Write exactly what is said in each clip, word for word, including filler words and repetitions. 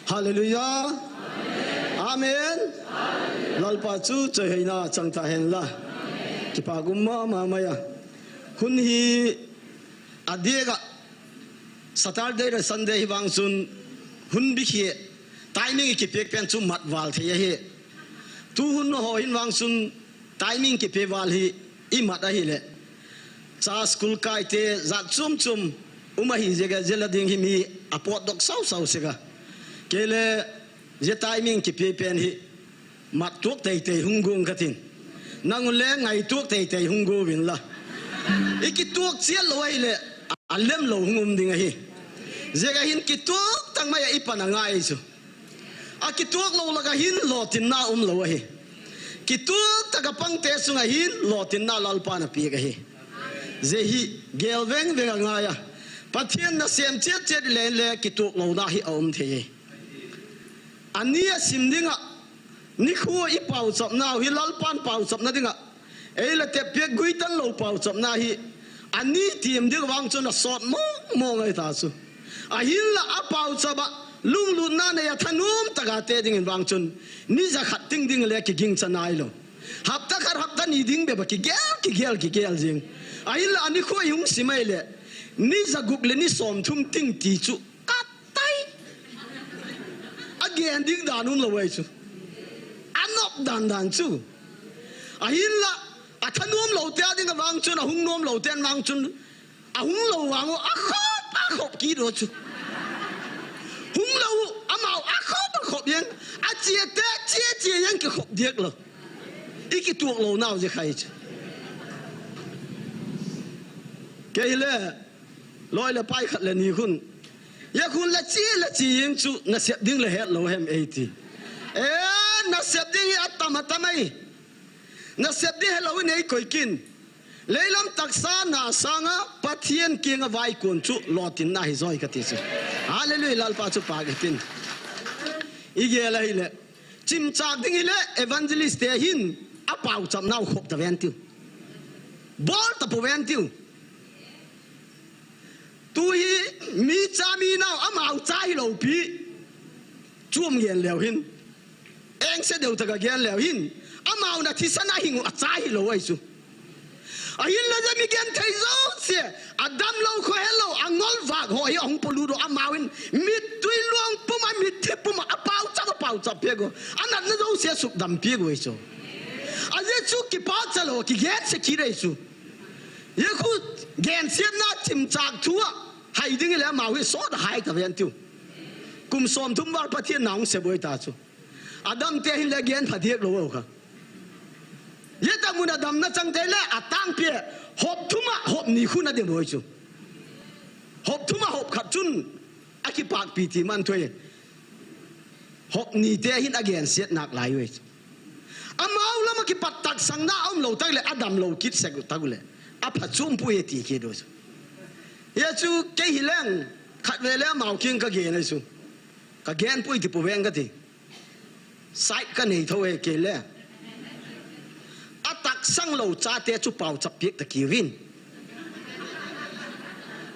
Hallelujah. Amen. Lalpa chu choi hoina chang tahen la. Kipa gum mama maya. Hun hi adega Saturday le Sunday hi vang chun hun bikhi timing i kipek pen chu mat val thei ahi. Tu hun ho hin vang chun timing kipe val hi i mat ahile. Cha school kai te jat chum chum um ahi jeh a jela ding hi mi apot dok sau sau sega. Kei le je timing kipe pen hi mat tuak tei tei hung gung katin. Nang le ngai tuak tei tei hung gu vin la. I kituak chiat lou ahile a lem lou hung um ding ahi. Jeh a hin kituak tang mai a i pan angai chu. A kituak lou lak a hin lotinna um lou ahi. Kituak tak a pang te sung a hin lotinna Lalpa na pek ahi. Jeh hi gel veng veng angai a. Pathian na sem chiat chiat le le kituak louna hi a um thei ahi. Ani a sim ding a, nikho i pauchapna u hi Lalpan pauchapna ding a. Ei la te pek gui tan lou pauchapna hi. Ani tim ding vang chun a sot mong mong ahi ta chu. Ahin la a pauchap a lunglutna nei a thanom tak a te ding in vang chun. Ni ja khat ting ding le kiging cha nai lou. Hapta khat hapta ni ding bep a kigel, kigel, kigel jing. Ahin la ani kho i hung sim ai le. Ni ja guk le ni som thum ting ti chu. Katai. A gen ding dan um lou ai chu. A nop dan dan chu. Ahin la, a thanom lou te a ding a vang chun, a hung nom lou te a vang chun, a hung lou vang u, a khop, a khop kit u chu. Hung lou u, amau a khop, a khop jeng, a chia te, chia, chia jeng kikhop diak lou. I kituak louna u jeh khai chu. Kei le, loi le pai khat le ni khun. Ye khun la chi, la chi jeng chu, na sep ding le het lou hem ei ti. E, na sep ding hi atam atam ai. Na sep ding het lou nei koi kin. Leilam taksa na sanga Pathian kiang a vaikon chu lotinna hi joi kati chu. Hallelujah, Lalpa chu pha katin. I gel ahile. Chimchak ding hile evangelist te hin a pauchapna u khop ta ven tiu. Bol ta po ven tiu. Tu hi mi cha mi nau amau cha hi lou pi. Chum gen leu hin. Engse deu tak a gen leu hin. Amau na thisan a hing u a cha hi lou ai chu. Ahin la ja mi gen thei jouse. A dam lou kho he lou. A ngol vak ho hi a hung polut u amau in. Mittui luang pum a mitti pum a. A pauchap a pauchap pek u. A natna jouse suk dam pek u ai chu. A jeh chu kipa cha lou kigen se kit ai chu. Ye khu gensiatna chimchak thu a, hai ding le amau hi sot hai ta ven tiu. Kum som thum val Pathian na hung se boi ta chu. A dam te hin le gen pha diak lou u kha. Ye ta mun a damna chang te le a tang pe hop thum a hop ni khu na dem boi chu. Hop thum a hop khat chun a kipakpi ti man thoi. Hop ni te hin a gensiat nak lai u ai chu. Amau lam a kipat taksang na a um lou tak le a dam lou kit sek tak le. A pha chum pui e ti kit u chu. Ye chu kei hi leng khat ve le amau kiang ka gen ai chu. Ka gen pui ti pu veng kati. Side ka nei tho e kei le. A taksang lou cha te chu pauchap pek ta kiu vin.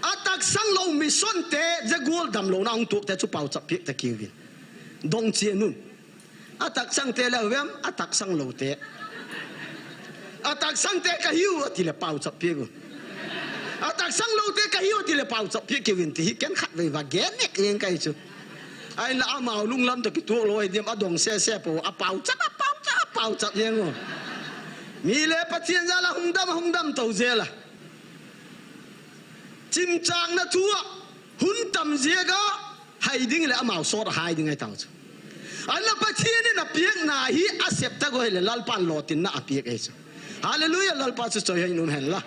A taksang lou mission te je gol dam louna hung tuak te chu pauchap pek ta kiu vin. Dong chian un. A taksang te le vem, a taksang lou te. A taksang te ka hiu ati le pauchap pek u. A taksang lou te ka hiu ati le pauchap pek kiu vin ti hi ken khat vei va gen nek eng kai chu. Ahin la amau lunglam to kituak lou ai diam a dong se se po a pauchap, a pauchap, a pauchap jeng u. Mi le Pathian jal a hung dam, a hung dam to jel a. Chimchakna thu a, hun tam ziak a, hai ding le amau sot hai ding ai tau chu. Ahin la Pathian in a piakna hi a sep tak u hile Lalpan lotinna a piak ai chu. Hallelujah, Lalpa chu choi hoi in um hen la.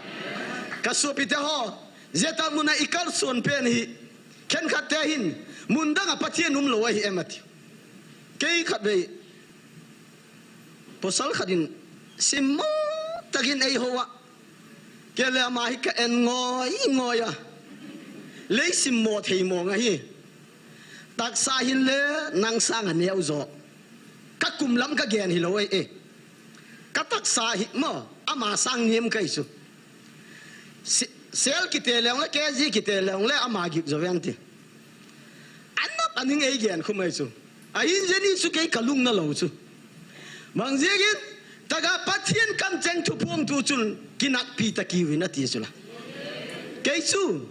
Ka suapi te ho, je ta mun a i kalsuan pen hi, khenkhat te hin, mun dang a Pathian um lou ahi em ati. Kei khat vei, pasal khat in, simmo takin ei ho a, Kei le ama hi ka en ngoi ngoi a. Lei simmo thei mong ahi. Taksa hin le nang sang a neo jo. Ka kum lam ka gen hi lou e. Ka taksa hi mo, ama sang nem kai chu. Se-, sel kite leng le, K G kite leng le, ama gik jo veng ti. Anop ning eigen khum ahi chu. Ahin jeni chu kei kalung nalou chu. Bang jeh in, taga Pathen kamcheng thuphong thu chun kinakpi ta kiuvin ati chu la. Kei chu,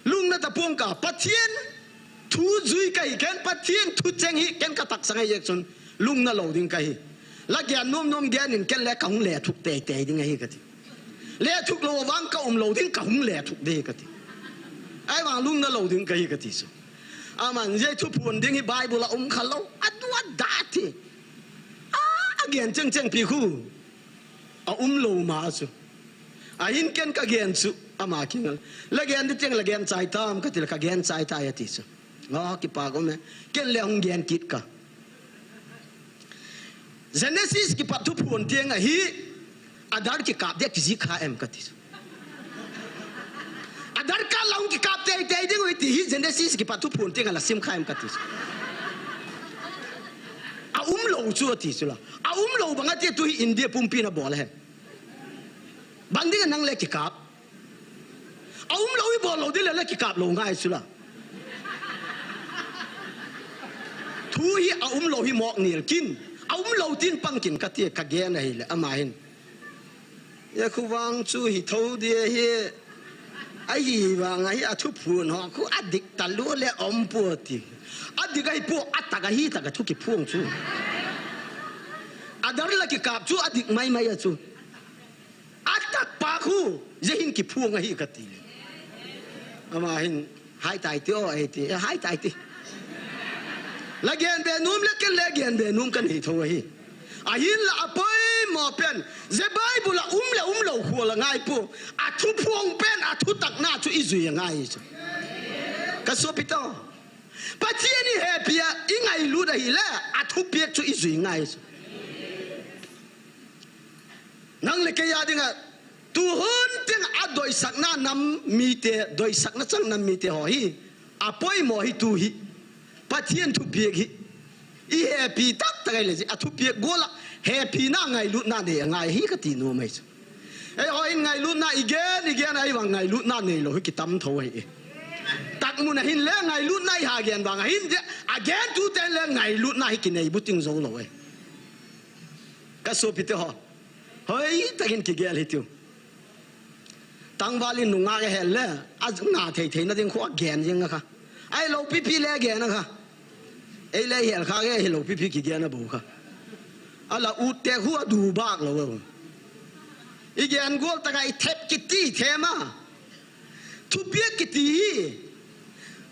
lung nata pong ka, Pathen thu jui kahi, ken Pathen thucheng hi, ken kataksa ngai jeh chun, lung nalou ding kahi. La gen nom nom gen in ken le kahung lethuk teitei ding ahi kati. Lethuk lou vang kaum lou ding, kahung lethuk ding kati. Ahivang lung nalou ding kahi kati chu. Aman jeh thuphon ding hi Bible a um khalou, adu ada ti. A, agen cheng cheng pi khu. Aum lou ma chu. Ahin ken kagen chu, ama kingal. La gen di teng la gen chai tam kati la kagen chai tai ati chu. Nga kipa ko me. Ken le hung gen kit ka. Genesis kipat thuphon teng ahi, adar kikap dia kijih kha em kati chu. Adar ka la hung kikap teitei ding u iti hi Genesis kipat thuphon teng a la sim kha em kati chu. Aum lou chu ati chu la. Aum lou bang ati tu hi India pumpi na bol hem. Bang ding nang le kikap. Aum lou hi bol lou ding le le kikap lou ngai chu la. Thu hi aum lou hi mok nil kin. Aum lou tin pang kin kati kagen ahi le ama hin. Ya khu vang chu hi tho dia hi. Ahivang ahi a thuphon ho khu adik talou le um pu ti. Adik ahi pu atak ahi tak a thu kiphong chu. Adar la kikap chu adik mai mai a chu. Atak pa khu, jeh hin kiphong ahi kati. Ama hin, hai tai ti o, ahi ti, eh, hai tai ti. La gen be nom le ken le gen be nom kan hi tho ahi. Ahin la apoimo pen, jeh Bible a um le um lou khu la ngai pu. Athuphong pen, athutak na chu ijui angai chu. Ka sopi to. Pathen ihepi a, ingailut ahi le, athupiak chu ijui ngai chu. Nang le kei a dinga, tuhun teng a doisakna nam mite, doisakna chang nam mite ho hi, apoimo hi tu hi, Pathen thupiak hi, ihepi tak tak ahi le, athupiak gol a, hepina ngailutna nei angai hi kati nom ahi chu. Ei, ho in ngailutna igen, igen ahi vang ngailutna neilou hi kitam tho ahi. Tak mun a hin le ngailutna iha gen vang a hin je, agen tu ten le ngailutna hi kinei buting jou lou ahi. Ka sopi te ho. Hoi, takin kigel hi tiu. Tangval in nungah ka hel le, a nga thei thei na ding khu a gen jing a kha. Ahi lou pipi le gen a kha. Ei le hel kha ge hi lou pipi kigen a bou kha. A la ut te khu a du bak lou. I gen gol taka i thep kiti them a. Thupiak kiti hi.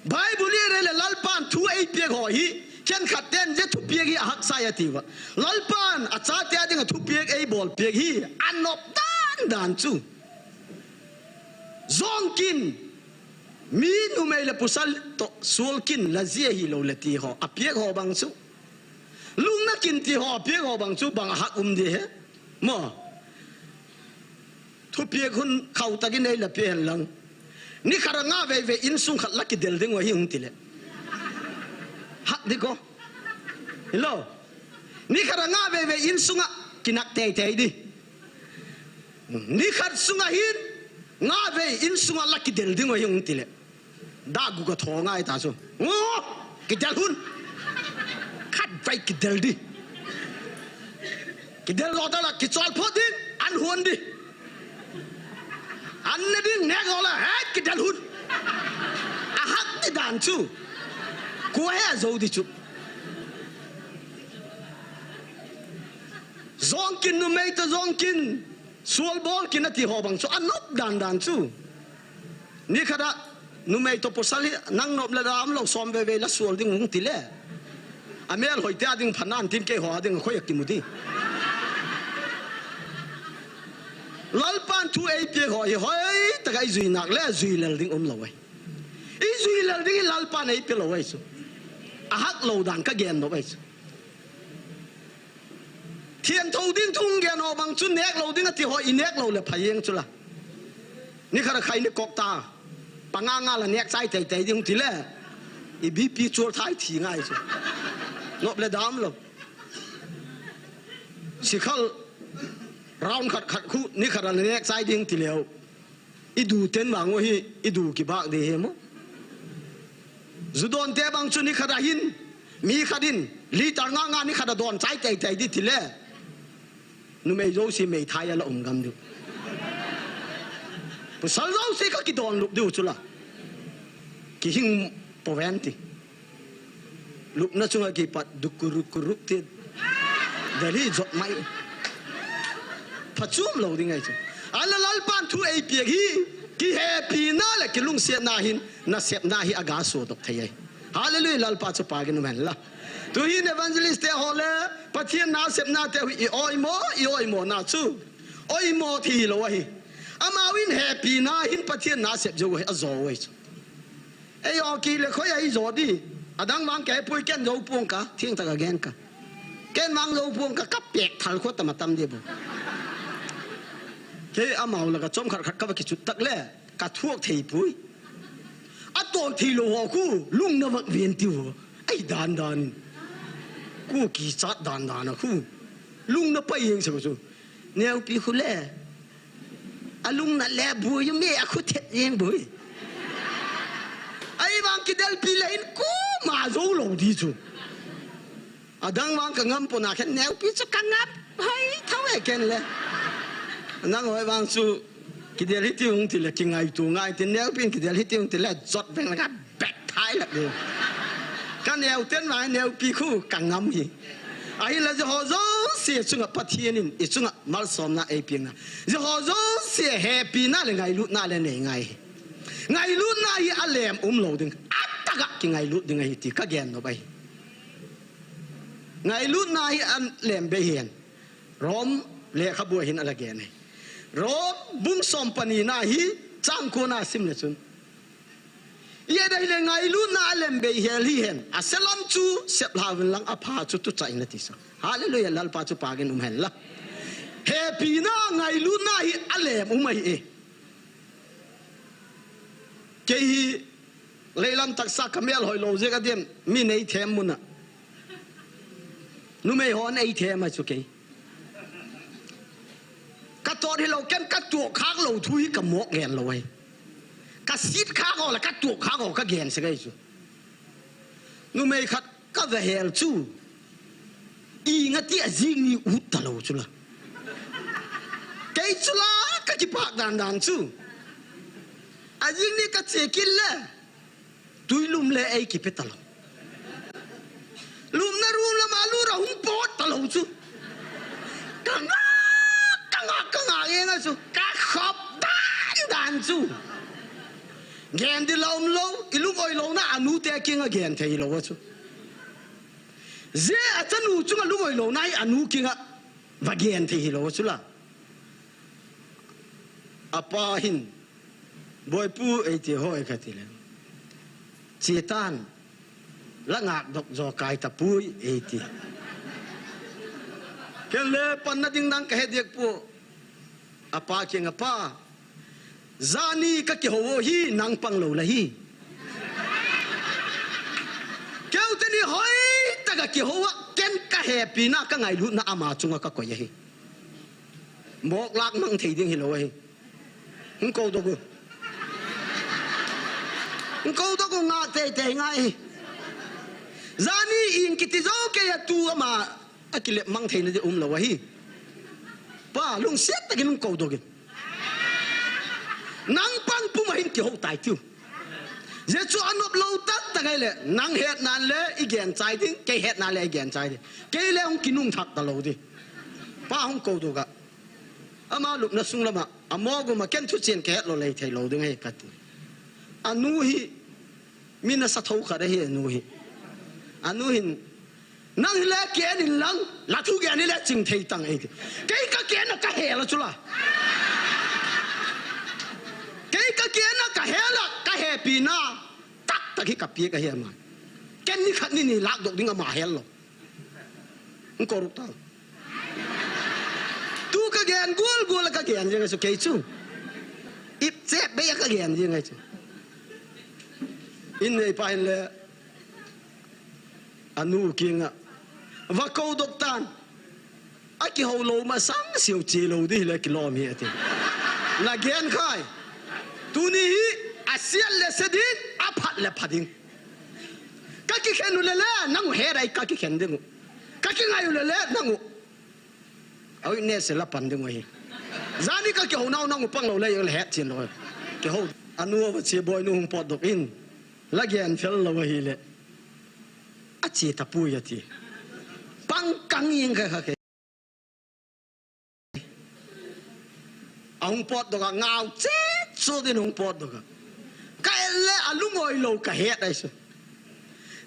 Bible i rei le Lalpan thu ei piak ho hi. Khenkhat ten je thupiak hi a haksa a ti va. Lalpan a chate a ding a thupiak ei bol piak hi. A nop dan dan chu. Jong kin. Mi numei le pasal to suol kin la jia hi lou le ti ho. A piak ho bang chu. Lungna kin ti ho, a piak ho bang chu bang a hak um di he. Mo. Thupiak hun khau takin ei la pe hen lang. Ni khat a nga vei vei insung khat la kidel ding u ahi hung ti le. Hak di ko. Hello. Ni khat a nga vei vei insung a kinak tei tei di. Ni khat sung a hin nga vei insung a la kidel ding u ahi hung ti le. Da gu ka tho ngai ta chu. Ngo, kidel hun. Khat vai kidel di. Kidel lo ta la kichol pho di. An hun di. An ne ding nek lo la, he, kidel hun. A hak ti dan chu. Ko he a zo di chu. Jong kin numei ta jong kin. Suol bol kin a ti ho bang chu. A nop dan dan chu. Ni khat a, numei to pasal hi, nang nop le dam lou som vei vei la suol ding hung ti le. A mel hoi te a ding phanan tin kei ho a ding khoi a kimu di. Lalpan thu ei piak ho hi, hoi, taka i jui nak le, jui lel ding um lou ai. I jui lel ding hi Lalpan ei piak lou ai chu. A hak lou dan ka gen lou ai chu. Thian tho ding thung gen ho bang chu nek lou ding a ti ho i nek lou le pha jeng chu la. Ni khat a khai ni kok ta. Panga nga la nek chai tei tei ding ti le. I B P chol thai thi ngai chu. Nop le dam lou. Sikhal round khat khat khu ni khat a la nek chai ding ti leu. I du ten vang u hi, i du kibak di hi mo. Ju donte bang chu nikhat a hin, mi khat in, liter nga nga nikhat a don chai tei tei di tile. Numei jouse meithai a la um gam diu. Pasal jouse ka kidon lup diu chu la. Kihing poven ti. Lupna chunga kipat duk kuruk kuruk ti. Delhi jot mai. Phachom lou ding ahi chu. Ahinla Lalpan thu eipeh hi, kihepina le kilungsetna hin, nasepna hi aga sodoh thei ahi. Hallelujah, Lalpa chu pagin um hen la. Tuhin evangelist te ho le, Pathen nasepna te hi i oimo, i oimo na chu. Oimo thei lou ahi. Amau in hepina hin Pathen nasep jou ahi, ajo ahi chu. Ei o kile khoi a i jo di. Adang vang kei pui ken jo pung ka, thing taka gen ka. Ken vang jo pung ka, ka pek thal kho tama tam di bu. Kei amau la ka chom khat khat ka va kichut tak le, ka thuak thei pui. Atol thei lou ho khu, lungna vak ven tiu ho. Ai dan dan. Khu kichat dan dan a khu. Lungna pai jeng sa ko chu. Neupi khu le. Alungna le bui, me a khu thet jeng bui. Ahivang kidelpi le in khu ma jo lou di chu. Adang vang ka ngam pon a khen neupi chu ka ngap. Hoi, thau e ken le. Nang hoi vang chu kidel hiti hung ti le kingaito ngai ti neupi in kidel hiti hung ti le jot veng le ka bek thai la di. Ka neu ten vang neupi khu ka ngam hi. Ahinla jeh ho jouse chunga Pathen in i chunga malsomna eipeh na. Jeh ho jouse hepina le ngailutna le nei ngai hi. Ngailutna hi alem um lou ding. Ataka kingailut ding ahi ti ka gen nop ahi. Ngailutna hi alem bei hen. Rom lekhabu a hin ala gen ahi. Rom bung som pani na hi chang ko na sim le chun. Ye dai le ngailutna alem bei hel hi hen. Aselam chu sep lhauvin lang apha chu tu chai na ti sa. Hallelujah, Lalpa chu pagin um hen la. Hepina ngailutna hi alem um ahi e. Kei hi leilam taksa ka mel hoi lou jeh ka diam mi nei them mun a. Numei hon ei them a chu kei. Ka tot hi lou ken ka tuak khak lou thu hi ka mok gen lou ahi. Ka sit khak ho la ka tuak khak ho ka gen se ka hi chu. Numei khat ka va hel chu. Inga ti a jing ni ut ta lou chu la. Kei chu la ka kipak dan dan chu. A jing ni ka che kit le. Tui lum le ei kipe ta lou. Lumna room lama lut a hung pot ta lou chu. Ka nga, ka nga, ka nga e nga chu. Ka khop dan dan chu. Gen di la um lou, i lung oi lou na anu te kinga gen thei lou chu. Je a chanu chunga lung oi lou na i anu kinga va gen thei hi lou chu la. Apa hin, Boipu ei ti hoi ka ti le. Chitan, la ngak dok jo kai ta pui ei ti. Ken le panna ding dang ka he diak pu. Apa kinga pa. Jani ka kihou hi nang pang lou la hi. Keu te ni hoi taka kihou a ken ka hepina ka ngailutna ama chunga ka koi ahi. Mok lak mang thei ding hi lou ahi. Hung ko dok u. Hung ko dok u nga tei tei ngai. Jani in kiti jo kei a tu ama a kilep mang theina di um lou ahi. Pa, lungset takin hung ko dok in. Nang pang pum a hin kihou tai tiu. Jesu anop lou tak tak ai le, nang het nan le i gen chai ding, kei het nan le i gen chai ding. Kei le hung kinung thak ta lou di. Pa hung ko dok a. Ama lupna sung lama, a mo gu ma ken thu chen ke het lou lei thei lou ding ahi ka ti. Anu hi, mi nasa tho khat ahi anu hi. Anu hin, nang hi le ken in lang, la thu gen hi le ching thei tang ei ti. Kei ka ken na ka he la chu la. Kei ka ken na ka he la, ka hepi na, tak tak hi ka piak ahi ama. Ken ni khat ni ni lak dok ding ama hel lou. Hung ko ruk tau. Tu ka gen gual gual ka gen jeng ahi chu kei chu. Ip chep bei a ka gen jeng ahi chu. In nei pa hin le. Anu kinga. Va ko dok tan. A kihou lou masang siu chi lou di le kilom hi ati. La gen khai. Tuni hi a sial le se ding, a phat le pha ding. Kikhen u lele, nang u het ai kakikhen ding u. Kakingai u lele, nang u. Awi ne se la pan ding u ahi. Jani kakihou nau nang u pang lou le, le het chin lou. Kihou. Anu ava che boinu hung potdoh in. La gen fel lou ahile. Ache tapoi ati. Pang kang ing kha kha ke. Ahung potdoh a ngau chet chu din hung potdoh a. Ka et le alungoi lou kahet ai chu.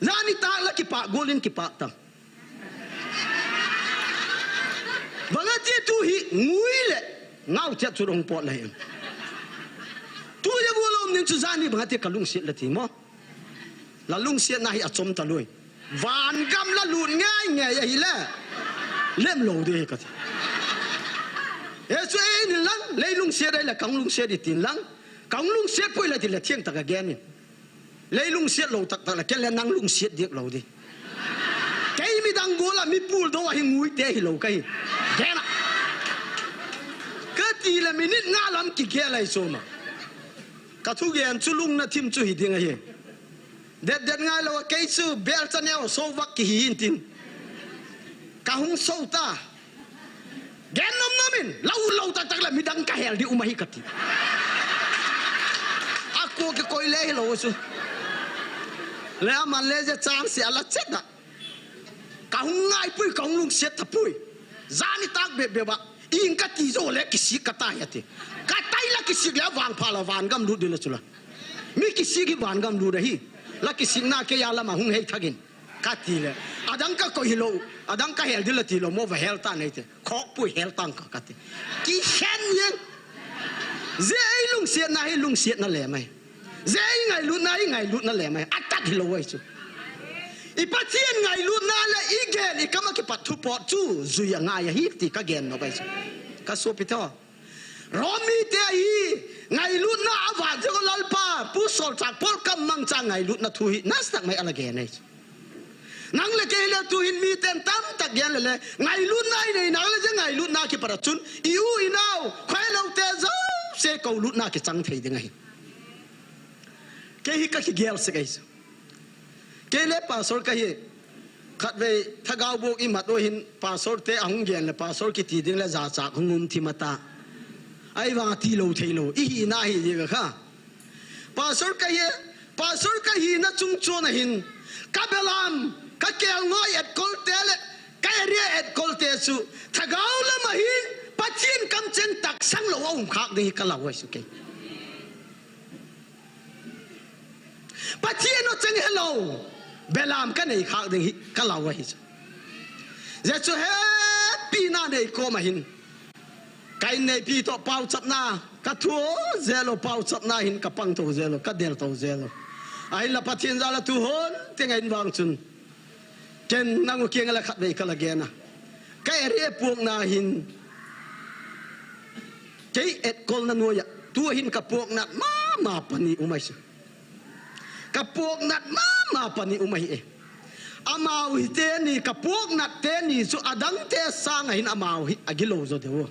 Jani tah la kipah gol in kipah tam. Banga ti tu hi ngui le ngau chet chu hung pot le. Tu ya bu lom nin chu jani banga ti kalungset le ti mo. La lungsetna hi achom talou. Vangam la lut ngai ngai ahile. Lem lou ding kati. Jesu e ni lang, lei lungset ai la kang lungset i tin lang. Kang lungset poi la ti le thiang taka gen in. Lei lungset lou tak tak la ken le nang lungset dik lou ding. Kei midang gola mi pul do ahi ngui te hi lou kai. Gen a. Kati le minute nga lam kigel ai soma. Ka thugen chu lungna thim chu hi ding ahi. Det det ngai lou a kei chu bel chaneo so vak kihi in tin. Ka hung so ta. Gen nom nom in, lou lou tak tak la midang ka hel di um ahi kati. A ko ke koi le hi lou chu. Le aman le je chang si ala chet da. Ka hung ngai pui, ka hung lungset tapoi. Jani tak be be ba. Ing kati jo le kisik kata hi ati. Katai la kisik le vangpha la vangam lut di la chu la. Mi kisik hi vangam lut ahi. La kisikna kei a lama hung hei thagin. Kati le. Adang ka koi hi lou. Adang ka hel di la ti lou mo va hel ta nei te. Khok pui hel tang ka kati. Kikhen yen. Je ei lungsetna hi lungsetna le mai. Je ei ngailutna hi ngailutna le mai. Atat hi lou ai chu. I Pathian ngailutna le i gen i kama kipat thu pot chu. Jui a ngai ahi ti ka gen no ai chu. Ka sopi tho. Romi te hi ngailutna a va je ko Lalpa, pu sol chak por kam mang cha ngailutna thu hi nastak mai ala gen ai chu. Nang le kei le tu hin mi ten tam tak gen le le, ngailutna i nei nang le je ngailutna kipara chun, i u i nau, khoi lou te jo, se ko lutna kichang thei ding ahi. Kei hi ka kigel se kei se. Kei le pastor ka hi, khatvei thagau buk i mat u hin pastor te ahung gen le pastor kiti ding le jachak hung um thim ata. Ai vang ati lou thei lou, i hina hi ding kha. Pastor ka hi, pastor ka hina chung chun ahin, ka belam, ka kelngoi etkol te le, ka area etkol te chu, thagau lam ahin, Pathian kamcheng taksang lou a um khak ding hi ka lau ai su kei. Pathian a cheng helou, belam ka nei khak ding hi ka lau ai chu. Je chu hepina nei kom ahin. Ka inneipi toh pauchapna, ka thu jelo pauchapna hin ka pang to jelo, ka del to jelo. Ahinla Pathian jal a tu hon, tenga in vang chun. Ken nang u kiang a la khatvei ka la gen a. Ka area puakna hin. Kei etkolna noiya. Tu hin ka puaknat mama pani um ai chu. Ka puaknat mama pani um ahi e. Amau hi teni, ka puaknat teni chu adang te sang ahin amau hi agilou jo deu.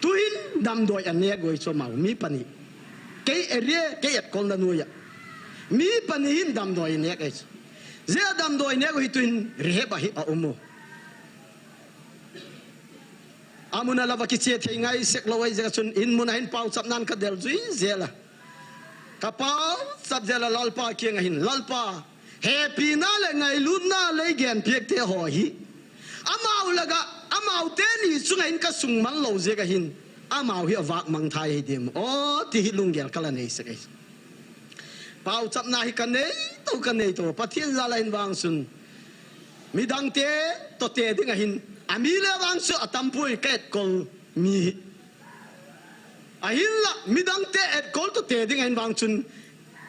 Tu hin damdoi a nek u ai chu amau mi pani. Kei area, kei etkolna noiya. Mi pani hin damdoi nek ai chu. Je damdoi nek u hi tu hin rehab a hi a um u. Amun a la va kiche thei ngai sek lou ai je ka chun in mun a hin pauchapnan ka del jui jela. Ka pauchap jela Lalpa kiang ahin, Lalpa, hepina le ngailutna lei gen piak te ho hi. Amau laga, amau teni chunga hin ka sung man lou je ka hin. Amau hi avak mang thai hi dim. O, ti hi lunggel ka la nei sek ai. Pauchapna hi ka nei to, ka nei to. Pathian jal a hin vang chun. Midang te toh te ding ahin. Ami le vang chu atam pui ka etkol mi hi. Ahinla, midang te etkol toh te ding ahin vang chun.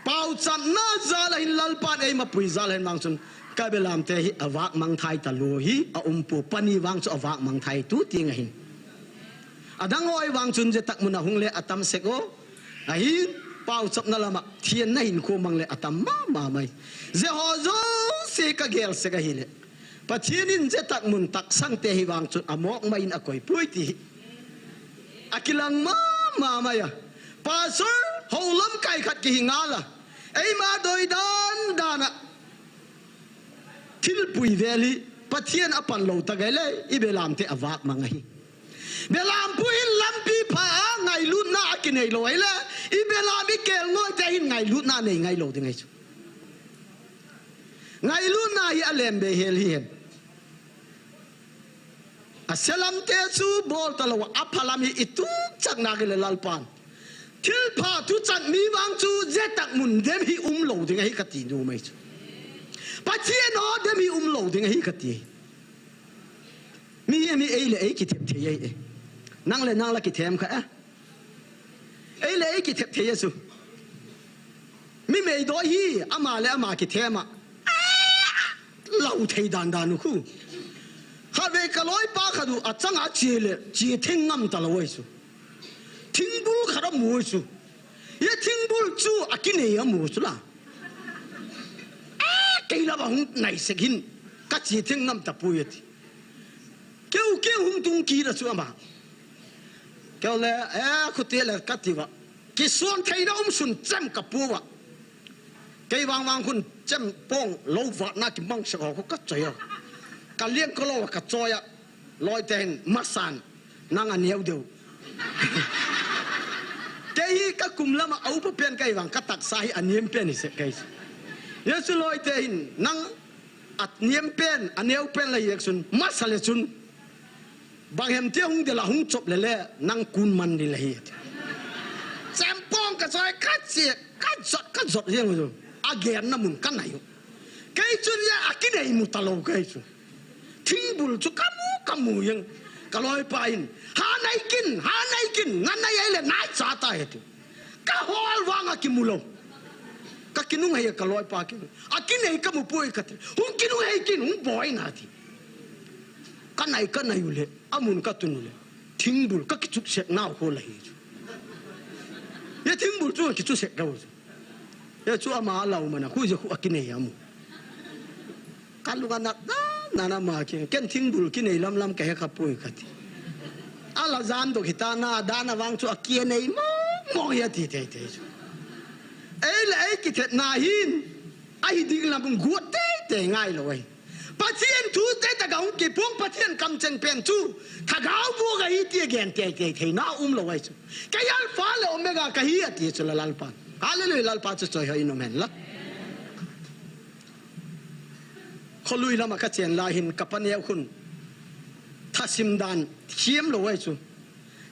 Pauchapna jal a hin Lalpan eima pui jal a hin vang chun. Ka belam te hi avak mang thai talou hi, a um pu pani vang chu avak mang thai tu ting ahin. Adang oi vang chun je tak mun a hung le atam sek o. Ahin, pauchapna lama, thianna hin khu mang le atam mama mai. Je ho jo se ka gel sek ahile. Pathian in je tak mun taksang te hi vang chun amok mai in akoi pui ti. Akilang mama mai a. Pastor, ho lamkai khat kihi ngal a. Eima doi dan dan a. Thilpui vel hi Pathen apan lou tah ahile, i belam te avak mang ahi. Belam pu hin lampi pha a ngailutna akinei lou ahile, i belam i kelngoi te hin ngailutna nei ngai lou ding ahi chu. Ngailutna hi alem be hel hihen. Aselam te chu bol talou a, aphalam hi i tuchah na kile Lalpan. Thilpha tuchan mi vang chu jetak mun dem hi um lou ding ahi kati nu mai chu. Pathen ho dem hi um lou ding ahi kati. Mi hi mi ei le ei kithem thei ei e. Nang le nang la kithem kha e. Ei le ei kithem thei e chu. Mi mei doi hi ama le ama kithem a. Lau thei dan dan u khu. Khatvei ka loipa khat u achang a chi le, chi theng ngam talou ai chu. Thingbul khat amu chu. Ye thingbul chu akinei amu chu la. Eh, kei la ba hung nai sek hin. Ka chi theng ngam tapoi ati. Keu keu hung tung kila chu ama. Keu le, eh, khuti le kati va. Kisuan theina um sun chem ka pu va. Kei vang vang khun chempong lou vatna kimang sek ho khu ka choi a. Ka liang ka lou ka choi a. Loi te hin masan nang aneo deu. Kei hi ka kum lama aupa pen kei vang ka taksa hi anem pen hi sek kei. Jesu loi te hin nang anem pen, aneo pen la yek sun, masa le chun. Bang hem tia hung dela hung chop le le, nang kun man ni le hi. Chempong ka choi ka chi, ka jot, ka jot jeng u. Agen na mun ka nai u. Kei chun ya akinei mu talou kei chu. Thingbul chu ka mu, ka mu jeng. Ka loipa in. Ha nai kin, ha nai kin, ngan nai ai le nai cha ta he tu. Ka hol vang a kimu lou. Ka kinung hei ka loipa kin. Akinei ka mu poi ka ti. Hung kinung hei kin, hung boi na ti. Ka nai, ka nai u le, amun ka tun u le. Thingbul ka kichuk sek nau ho la hi chu. Ye thingbul chu kichuk sek dau chu. Ye chu ama lau mana, khu je khu akinei amu. Ka lunga na, na, na, na ma ki, ken thingbul kinei lam lam ka he kha poi ka ti. Ala jan do kita na, dana vang chu akinei mo, mo ya ti te te chu. Ei le ei kithet na hin, ahi ding lam guat te te ngai lou ai. Pathen thu te ta gaung kipung Pathen kamcheng pen chu. Thagau bu ga hi ti gen te te te na um lou ai chu. Ka Alpha le Omega ka hi ati chu la Lalpan. Hallelujah, Lalpa chu choi hoi nom hen la. Kholui lama ka chen lai hin ka paneo khun. Thasim dan thiam lou ai chu.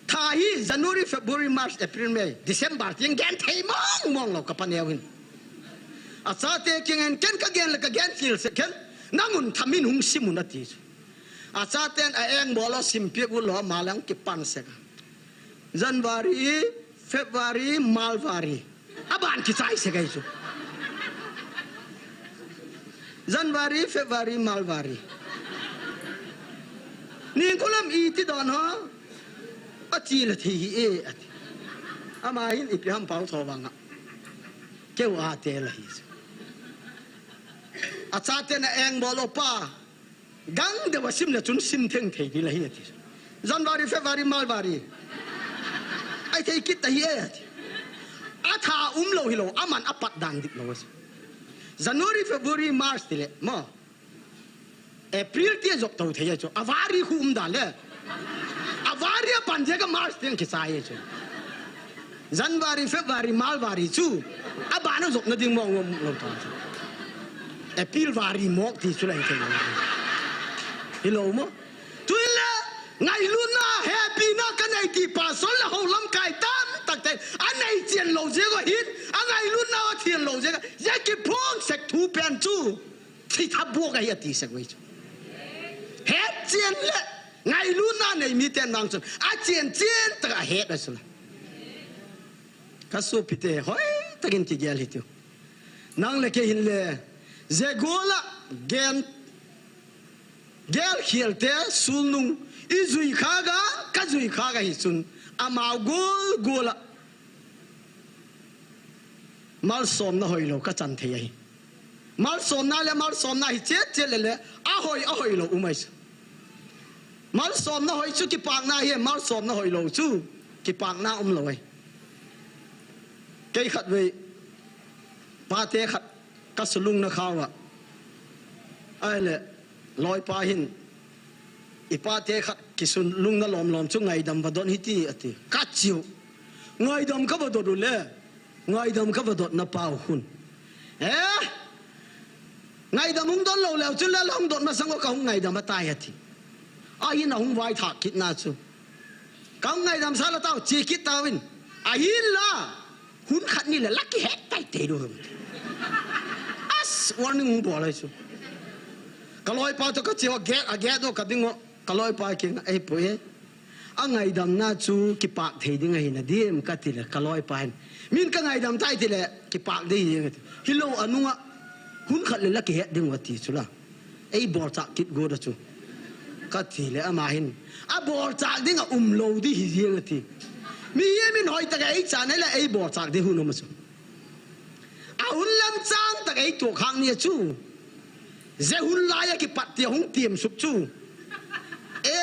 Tha hi January, February, March, April, May, December, tiang gen thei mong mong lou ka paneo hin. Achate kiang in ken ka gen le ka gen thil se ken. Nang un thamin hung sim un ati chu. Achaten a eng bol lou sim piak u lou ma lang kipan sek a. January, February, Malvari. Aban kichai sek ai chu. January, February, Malvari. Ning kolam iti don ha. Achi la thi hi e ati. Ama hin ipi ham pau tho vanga. Keu a te la hi chu. Achaten a eng bol lou pa. Gang deu a sim le chun sim theng thei di la hi ati. January, February, Malvari. Ai thei kit ta hi e ati. A tha um lou hi lou, aman apat dan dik lou. January, February, March ti le, mo. April ti jop to thei chu. Avari khu um da le. Avari apan je ka March tiang kichai chu. January, February, Malvari chu. Abana jop na ding mong mong lou ta chu. April vari mok ti chu lai thei. Hi lou mo. Tuin le, ngailutna, hepina ka nei ti pastor le ho lamkai tam tak te. Anei chen lou je go hin. Angailutna a thian lou je go. Je kiphong sek thu pen chu. Thi tha buak ahi ati sek vei chu. Hechen le ngailutna nei mi ten vang chun. Achen chen tak a het a chu la. Ka sopite hoi takin kigel hi tiu. Nang le kei hin le. Zegol a gen. Gel khial te sulnung. I jui kha ga, ka jui kha ga hi chun. Amau gol gol a. Malsomna hoilou ka chan thei ahi. Malsomna le malsomna hi chet chet le le, ahoi, ahoi lou um ai chu. Malsomna hoi chu kipakna hi, malsomna hoilou chu kipakna um lou ai. Kei khat vei, pate khat ka sulung na khau a. Ahile, loipa hin, ipa te khat kisun lungna lom lom chu ngaidam vadot hiti ati. Kachiu. Ngaidam kavadot u le. Ngaidam kavadot na pau hun. Eh? Ngaidam hung dot lou leu chun le la hung dot masang o kahung ngaidam atai ati. Ahin ahung vaithak kit na chu. Kahung ngaidam sa la tau, che kit tauvin. Ahinla. Hun khat ni le la kihet tai te lu. As, warning hung bol ai chu. Ka loipa to ka che o, get, a get o ka ding o. Ka loipa kin, "Ei, pu e. A ngaidam na chu kipak thei ding ahi na dim," ka ti le, ka loipa hin, "Min ka ngaidam tai ti le, kipak ding hi," ka ti. "Hilou anunga, hun khat le la kihet ding u," a ti chu la. "Ei bolchak kit go da chu," ka ti le ama hin, "A bolchak ding a um lou di hi," a ti. "Mi hi min hoi tak a ei chan ei la ei bolchak ding hun um a chu." A hun lam chang tak ei tuak hang ni a chu. Ze hun lai a kipat ti a hung tiam suk chu. E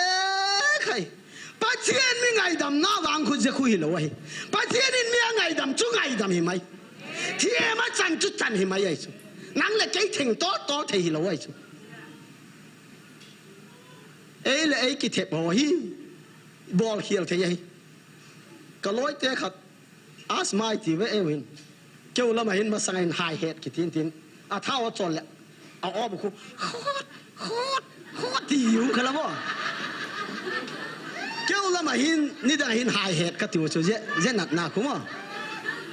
khai. Pathian mi ngaidam na vang khu ze khu hi lo ahi. Pathian in mi a ngaidam chu ngaidam hi mai. Thiam a chan chu chan hi mai ai chu. Nang le kei theng to to thei hi lo ai chu. Ei le ei kithep ho hi. Bol khial thei ahi. Ka loi te khat. As mai ti ve e win. Keu lama hin masang in hai het kitin tin. A thao a chol le. A om khu. Khot, khot, khot ti yu khala mo. Keu lama hin, nidang hin hai het ka tiu chu je, je nat na khu mo.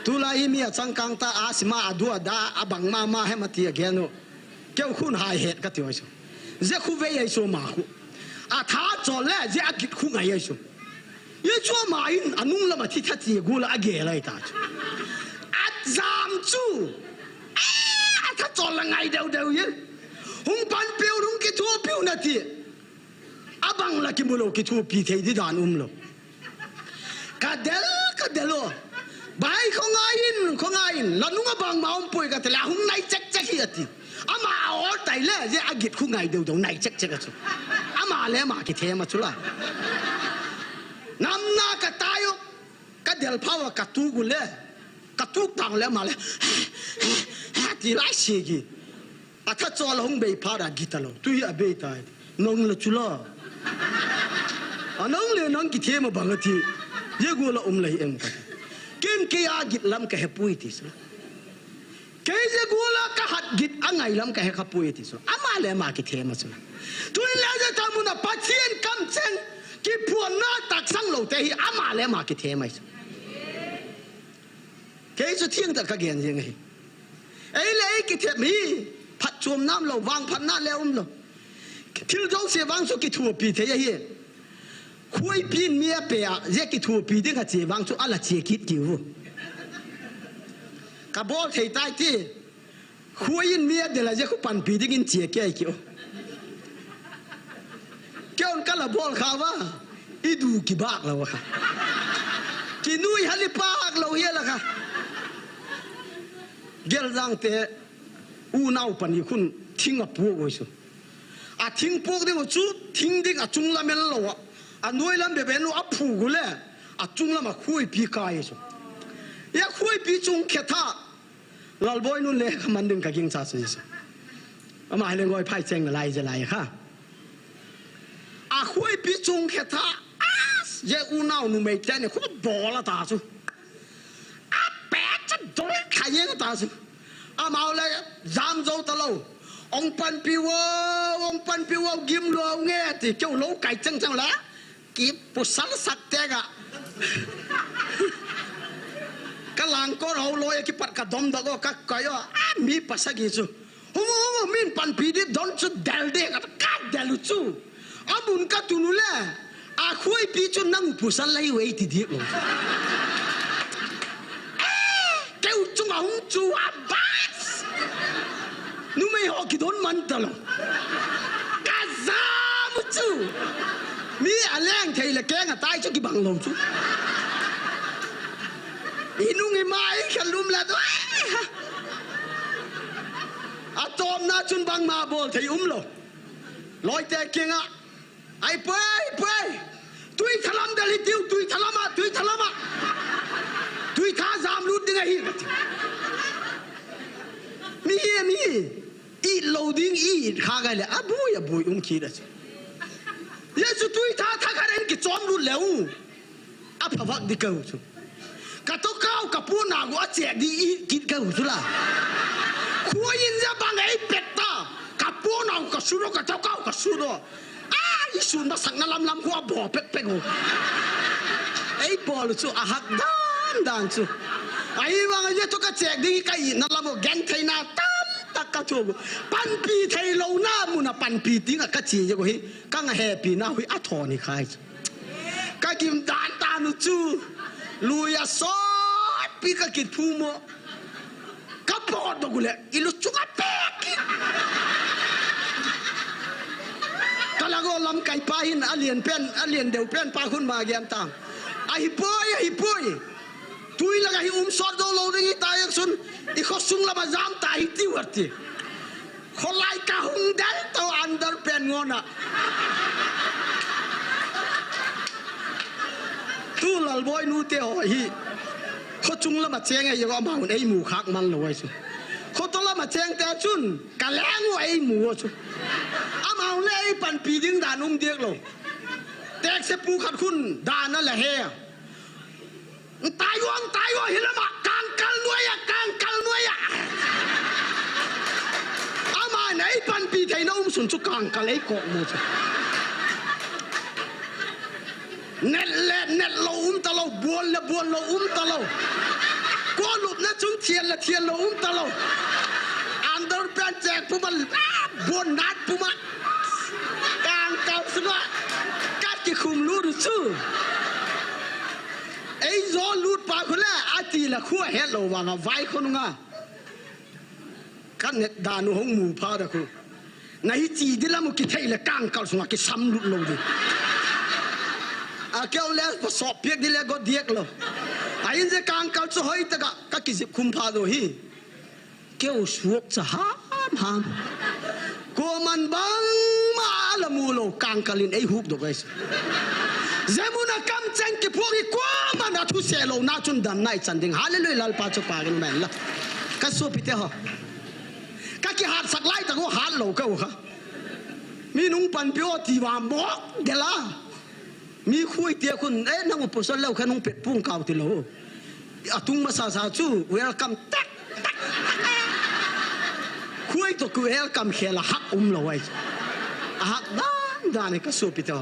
Tulai hi mi a changkang ta a sima a du a da a bang ma ma he ma ti a gen u. Keu khun hai het ka tiu chu. Je khu vei ai chu ma khu. A tha chol le, je a git khu ngai ai chu. Ye chu ama in, a nung lama thi tha chi gula a ge lai ta chu. A jam chu. Eh, a tha chol la ngai deu deu ye. Hung pan piu, hung kithu piu na ti. A bang la kimu lo, kithupi thei di dan um lo. Ka del, ka del o. Bai khongai in, khongai in. La nunga bang ma um pui ka ti la hung nai chek chek hi a ti. Ama a ol tai le, je a git khu ngai deu deu nai chek chek a chu. Ama le ama kithem a chu la. Nam na ka tai o. Ka del phao a ka tu gu le. Ka tu tang le ama le. Ti lai si gi. A tha chol hung bei pha ra git a lo. Tu hi a bei tai. Nang la chu la. A nang le nang kithem a bang a ti. Ye gu la um lai em ka. Ken kei a git lam ka he pui ti sa. Kei je gu la ka hat git a ngai lam ka he kha pui ti sa. Ama le ama kithem a sa. Tu le je ta mun a Pathian kam cheng. Kiphuan na tak sang lo te hi ama le ama kithem ai sa. Kei chu thiang tak ka gen jeng hi. Ei le ei kithem hi, phatchom nam lo, vang phat na le um lo. Thil jouse vang chu kithupi thei ahi. Khuaipi in mi a pe a, je kithupi ding a che vang chu a la che kit kiu. Ka bol thei tai ti. Khuai in mi a del a je khu panpi ding in che kei kiu. Kei un ka la bol kha va, i du kibak lo kha. Kinui hali pak lo hi la kha. Geljang te unau pani khun thing a puak oi chu. A thing puak ding u chu, thing ding a chung lam el lo a. A nuai lam be be nu a phu gu le, a chung lam a khuaipi kai chu. Ya khuaipi chung khe tha. Lalboi nun le kha man ding ka ging cha chu Jesu. Ama hi le ngoi phai cheng lai je lai kha. A khuaipi chung khe tha. As, je unau numei te ni khu bol a ta chu. A pe cha dol kha yeng ta chu. Amau le jam zo ta lo. Ong panpi wo, ong panpi wo, gim lo nge ti keu lo kai chang chang le. Kipusal sak teng a. Ka langkor ho loi a kipat ka dom dak o ka kai o. A mi pasagi chu. Humu humu min panpi di don chu del de ka ka del u chu. A mun ka tun u le. A khuaipi chu nang pusal lai wei ti di lo. Eh, keu chung a hung chu a bas. Numei ho kidon man ta lo. Ka jam u chu. Mi a leng thei le keng a tai chu kibang lo chu. I nung i mai kha lum la tu. A tom na chun bang ma bol thei um lo. Loi te keng a. Ai pui, ai pui. Tui thalam dal i tiu, tui thalam a, tui thalam a. Tui tha jam lut ding ahi. Mi hi, mi hi. It lou ding i it kha ngai le, aboi, aboi um kit a chu. Jesu tui tha, tha khat in kichom lut le u. Aphavak di kau chu. Ka tokau, ka ponau, achek di i kit kau chu la. Khuai in ja bang ei pet ta. Ka ponau, ka suno, ka tokau, ka suno. A, i sun masakna lamlam khu abo pek pek u. Ei bol chu ahak dan dan chu. Ahivang a je to ka chek ding ka i na lam u genthei na tam tak ka thu. Panpi thei lou na mun a panpi ding a ka chi je ko hi. Ka nga hepi na hui a thon hi khai chu. Ka gim dan dan u chu. Lui a sot pi ka kit phu mo. Ka pot dok u le, i lu chunga pek. Ka la go lamkai pa hin a lian pen, a lian deu pen pa khun ma gen ta. Ahi poi, ahi poi. Tui la ka hi um sot do lou ding i ta yang sun. I kho sung la ma jam ta hi ti wat ti. Kholai ka hung del to under pen ngona. Tu Lalboi nu te ho hi. Kho chung lama cheng ei ko amau ei mu khak man lo ai chu. Kho to lama cheng te chun ka leng u ei mu chu. Amau le ei panpi ding dan um diak lo. Tek se pu khat khun dan a la he. Taiwan, Taiwan, hilama, kangkal nuai a, kangkal nuai a. Ama nei panpi thei na um sun chu kangkal ei kok mu chu. Net le, net lo um ta lo, buol le, buol lo um ta lo. Ko lup na chung thian le, thian lo um ta lo. Underpant chek puma, ah, buol nat puma. Kangkal sunga, ka kikhum lut chu. Ei jo lut pa khu le, a ti la khu a het lo vang a vai khu nunga. Ka net dan u hung mu pha da khu. Na hi chi di lam u kithei le kangkal sunga kisam lut lo di. A keu le pa sop piak di le go diak lo. A in je kangkal chu hoi ta ka, ka kizip khum pha do hi. Keu suak cha ham ham. Ko man bang ma la mu lo kangkal in ei huk do guys. Zemuna kam cheng ki phuak i ko man a thu se lo na chun dan nai chan ding. Hallelujah, Lalpa chu pa gin men la. Ka suapi te ho. Ka ki hat sak lai ta ko hat lo ka u kha. Mi nung panpi o ti va mok de la. Mi khui tia khun, eh, nang u pasal leu kha nung pet pung kau ti lo. A tung masa sa chu, welcome tak, tak, tak. Khui to ku welcome khela hak um lo ai. A hak dan dan ka suapi to.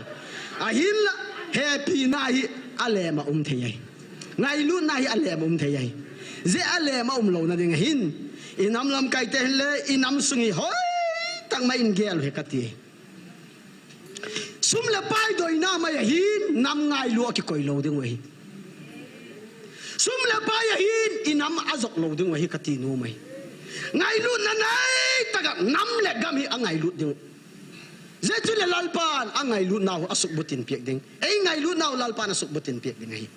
A hin la, hepi na hi a lem a um thei ai. Ngailut na hi a lem a um thei ai. Je a lem a um lo na ding a hin. I nam lamkai te hin le, i nam sung i hoi tak ma in gel he ka ti. Sum le pai doina mai a hin nam ngailut a kikoi lo ding u ahi. Sum le pai a hin i nam a jok lo ding u ahi ka ti nu mai. Ngailut na nai taka nam le gam hi a ngailut ding u. Je chu le Lalpan a ngailut nau a sukbutin piak ding. Ei ngailut nau Lalpan a sukbutin piak ding ahi.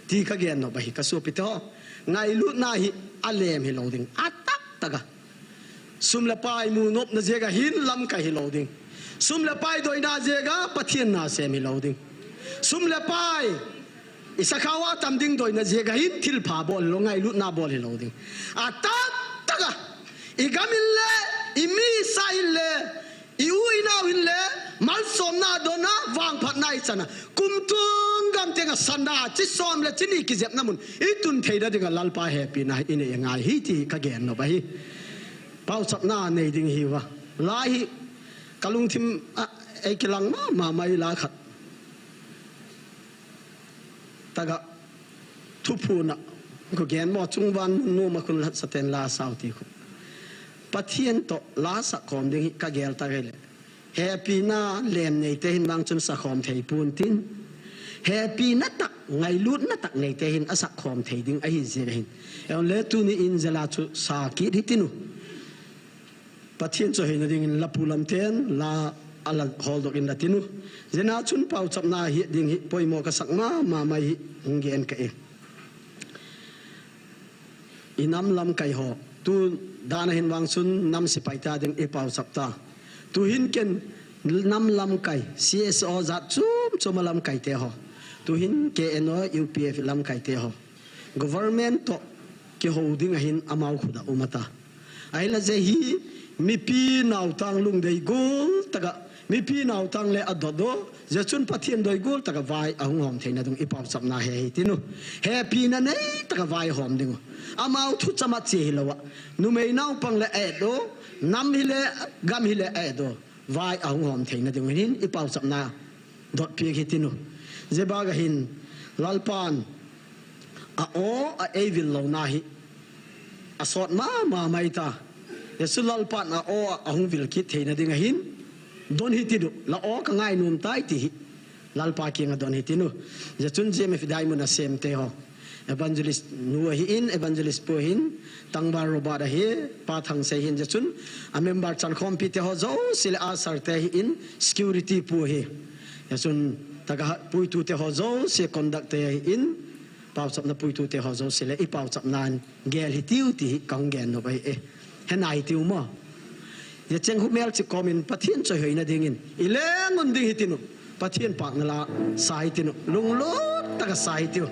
Ti ka gen nop ahi ka suapi te ho. Ngailut na hi a lem hi lo ding. A tak taka. Sum le pai mu nopna jeh a hin lamkai hi lo ding. Sum le pai doina jeh a Pathian na sem hi lo ding. Sum le pai i sakhawa tam ding doina jeh a hin thilpha bol hi lo, ngailutna bol hi lo ding. A tak taka i gam in le, i mi sa in le, i u i nau hin le, malsomna dona, vangphatna i chana. Kum tung gam tenga sana, chi som le chi ni kijepna mun i tun theina dinga Lalpa hepina i nei ngai hi ti ka gen nop ahi. Pauchapna nei ding hi va. La hi ka lungthim a ei kilang mama mai la khat. Taka thuphuna ku gen mo chungvan mun numa khun la saten la sau ti khu. Pathian to la sakhom ding hi ka gel ta gei le. Hepina lem nei te hin mang chun sakhom thei pun tin. Hepina tak, ngailutna tak nei te hin a sakhom thei ding ahi jeh hin. Eon le tuni in jela chu sa kit hi tinu. Pathian chu heina dingin la pu lam ten, la a la hol dok in la tinu. Jena chun pauchapna hi ding hi poimo ka sak mama mai hi hung gen ka e. I nam lamkai ho. Tu dan a hin vang chun nam sipai ta ding i pauchap ta. Tu hin ken nam lamkai, C S O jat chum chum a lamkai te ho. Tu hin K N O, U P F lamkai te ho. Government to kihou ding a hin amau khuda um ata. Ahi la je hi Mipi naotang lungdei gol taka, mipi naotang le adot do, jeh chun Pathen doi gol taka vai ahung hom theina ding i paochapna hi ahi tinu. Hepina nei taka vai hom ding u. Amau thu chamat che hilou a. Numei naopang le aet do, nam hile, gam hile aet do. Vai ahung hom theina ding u hin i paochapna dotpi hi tinu. Jeh banga hin Lalpan a-o a eivil louna hi asot mama mai ta. Jesu Lalpan a-o a ahung vil kit theina ding ahin don hi tinu. La o ka ngainom tai ti hi Lalpa kinga don hi tinu. Jeh chun J M F Diamond a semte ho, Evangelist nu ahin, Evangelist pu ahin, Tangba Robert ahi, Pa Thangsei ahin, jeh chun a member chankhompi te ho jouse le usher te ahin, security pu ahi. Jeh chun taka puitu te ho jouse, conductor te ahin, paochapna puitu te ho jouse le i paochapna in gel hitiu ti hi kahung gen nop ahi e. Hena hitiu mo. Jeh cheng hu mel chi komin Pathen choi hoina dingin i lengun ding hi tinu. Pathen pahna la sa hi tinu. Lunglut taka sa hitiu.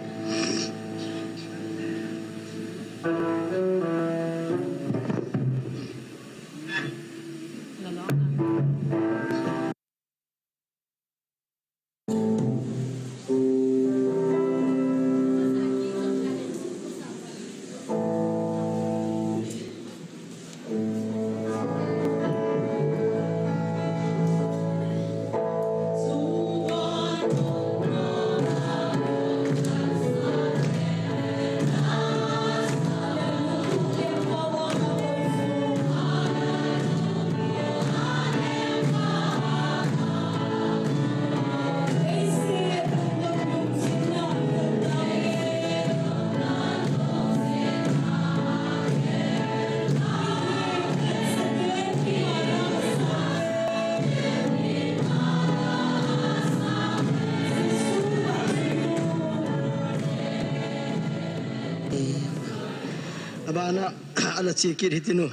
Abana, ala chi kit hitinu.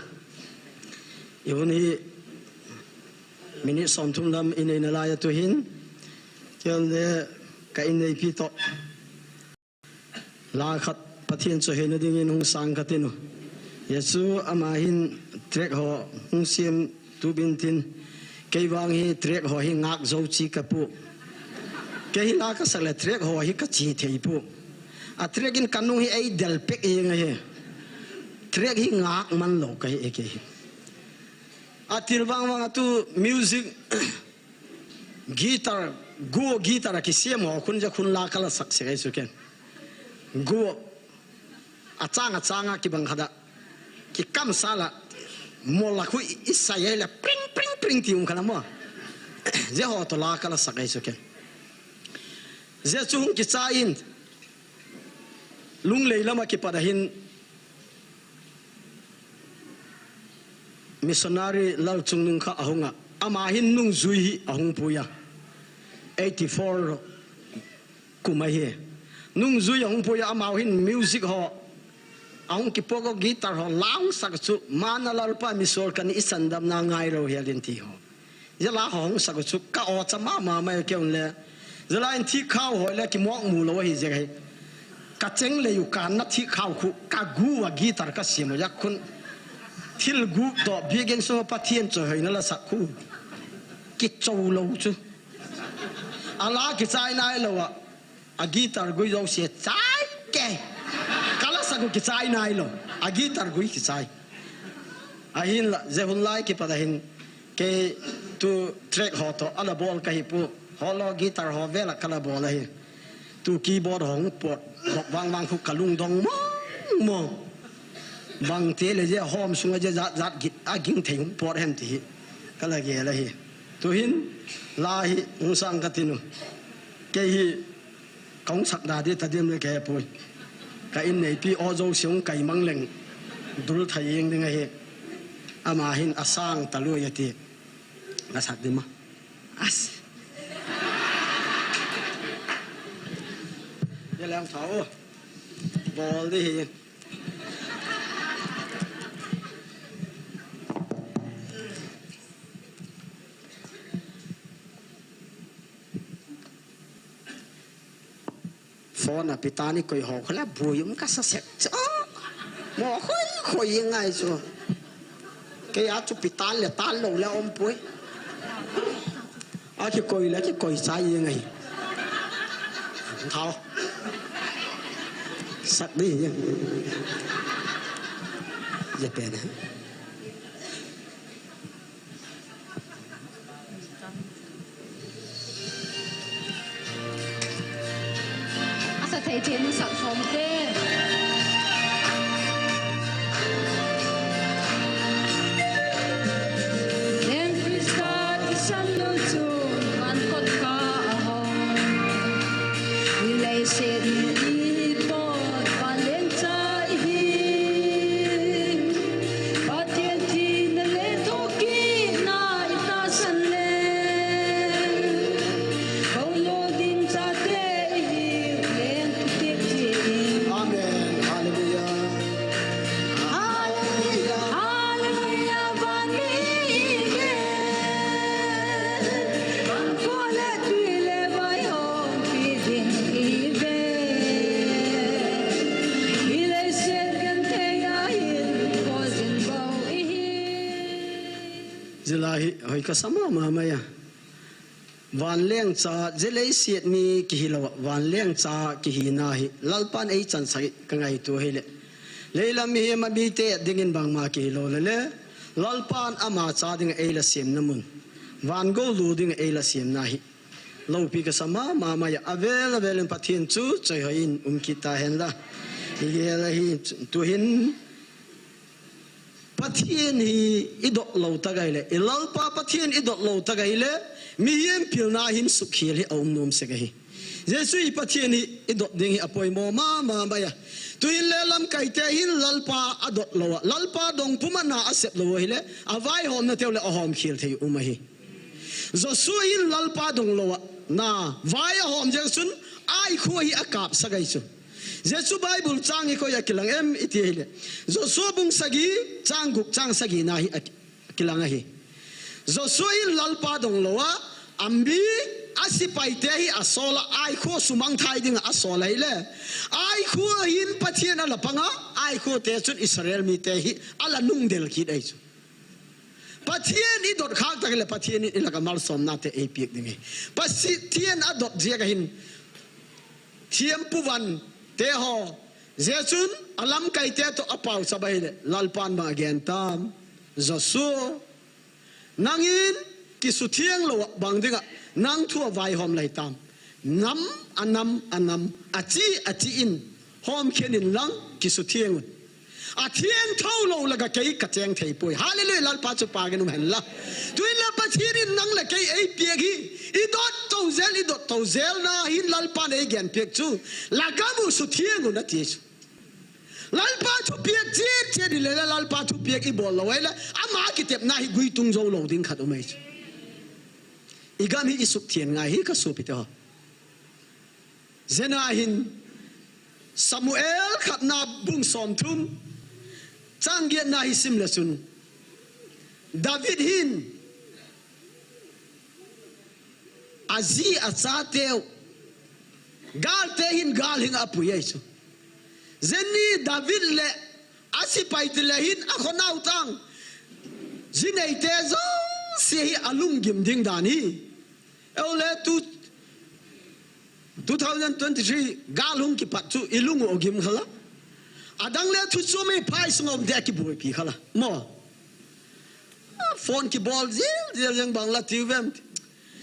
I hun hi minute somthum lam i neina lai a tu hin, kei le ka inneipi toh la khat Pathen choi hoina dingin hung sang kati nu. Jesu ama hin track ho hung siam tu bin tin. Kei vang hi track ho hi ngak jou chi ka pu. Kei hi la ka sak le track ho hi ka chi thei pu. A track in ka nung hi ei del pek e ngai hi. Track hi ngak man lou ka hi e kei hi. A til vang vang a tu music, guitar, gu guitar a kisiam ho khun ja khun la ka la sak se kai su ken. Gu a chang a chang a kibang khada. Ki kam sa la mol la khu i sa ye le pring, pring, pring ti um khala mo. Je ho to la ka la sak kai su ken. Je chu hung ki cha in. Lunglei lama kipat a hin missionary Lalchungnung kha ahung a. Ama hin nungjui hi ahung pui a. Eighty four kum a hi. Nungjui ahung pui a, amau hin music ho. Ahung kipo ko guitar ho lang sak chu. Mana Lalpa mi sol kan i sandam na ngai lo hi alin ti ho. Jala hong sak chu ka o cha mama mai keun le. Jala in thi khau hoi le ki mok mu lo hi je hi. Ka cheng le yu ka na thi khau khu ka gu a guitar ka siam ya khun. Thil gu to bi gen so Pathen choi hoina la sak khu. Ki chou lo chu. Ala ki chai nai lo a. A guitar gui jouse chai ke. Ka la sak u ki chai nai lo. A guitar gui ki chai. Ahin la, je hun lai kipat a hin kei tu track ho to ala bol ka hi pu. Ho lo guitar ho vela ka la bol a hi. Tu keyboard ho hung pot. Bok vang vang khu ka lungdong mong mong. Bang te le je hom sung a je jat jat git a ging thei hung pot hem ti hi. Ka la gel a hi. Tu hin la hi hung sang ka ti nu. Kei hi Ka hung sak da di ta dim le ke pui. Ka inneipi o jouse hung kai mang leng. Dul thai ing ding ahi. Ama hin a sang ta lui ati. Ka sak di ma. As. Ye lang tha o. Bol di hi. Phone a pitani koi ho khala bui um ka sa sek. Mo khoi khoi ngai chu. Kei a chu pi tan le tan lou le um poi. A kikoi le kikoi cha jeng ahi. Thao. Sak di jeng. Ye pe na. Asa thei thei nu sak som te. Leng Krista i san nu chu van kot ka a hong. I lei se ni i pot van leng cha i hi. Pathian thina le thokitna i tahsan le, Paulo ding chate i hi leng kiti ti. Amen. Hallelujah. Hallelujah. Hallelujah. Van mi i ve. Van ko le tui le vai hong pi ding i ve. I lei se Zilai hi, hoi ka sa mama mai a. Vanleng cha, zia leiset mi kihi lou a, vanleng cha kihi na hi, Lalpan ei chansak hi ka ngaito hi le. Leilam mihem a mite dingin bangma kihi lou le le, Lalpan ama cha ding ei la siam na mun. Van go lu ding ei la siam na hi. Lopi ka sa mama mai a, avel avel in Pathian chu choi hoi in um kit ta hen la. I gel a hi tuhin Pathian hi i dot lou ta gai le, i Lalpa Pathian i dot lou ta gai le, mihem pilna hin sukhial hi a um nom sek ahi. Jesu i Pathian hi i dot ding hi a poimo mama mai a. Tuhin le lamkai te hin Lalpa a dot lou a, Lalpa dong pum a na a sep lou hi le, a vaihom na teu le a hom khial thei um ahi. Joshua hin Lalpa dong lou a, na vai a hom jeng sun, Ai khua hi a kap sa gai chu. Jesu Bible chang hi koi a kilang em i ti hi le. Joshua bung sagi, chang guk, chang sagi na hi a ki-, a kilang ahi. Joshua hin Lalpa dong lou a, a mi, a sipai te hi a sol a, Ai khua sumang thai ding a a sol ahi le. Ai khua hin Pathian a la pang a, Ai khua te chun Israel mi te hi a la nung del kit ahi chu. Pathian i dot khak tak le Pathian in i lak a malsomna te ei piak ding hi. Pathian a dot ziak a hin thiampu van te ho, zia chun a lamkai te to a pau sa bai le Lalpan bang a gen tam. Joshua, nang in kisuthiang lou a bang ding a nang thu a vaihom lai tam. Nam, a nam, a nam, a chi, a chi in hom khen in lang kisuthiang un. A thiang tho lou lak a kei ka cheng thei poi. Hallelujah, Lalpa chu pang in um hen la. Tuin la Pathian in nang le kei ei piak hi. I dot to zel, i dot to zel na hin Lalpan ei gen piak chu. Lak a mu suthiang un a ti chu. Lalpa thupiak chiat chiat i le le Lalpa thupiak i bol lou ai le. Ama kitepna hi gui tung zo lou ding khat um ai chu. I gam hi i sukthiang ngai hi ka supi te ho. Zia na hin Samuel khatna bung sawmthum, chang giatna hi sim le chun, David hin a zi a chate u, galte hin gal hing a pui ai chu. Zia ni David le a sipai te le hin a khonau tang, zi neite zosia hi a lunggim ding dan hi. Eu le tu, two thousand twenty-three gal hung kipat chu i lung u gim kha la. A dang le thu chu mi phai sung um de a kibuaipi kha la. Mo. A phone kibol zil, zil zeng bang la ti vem.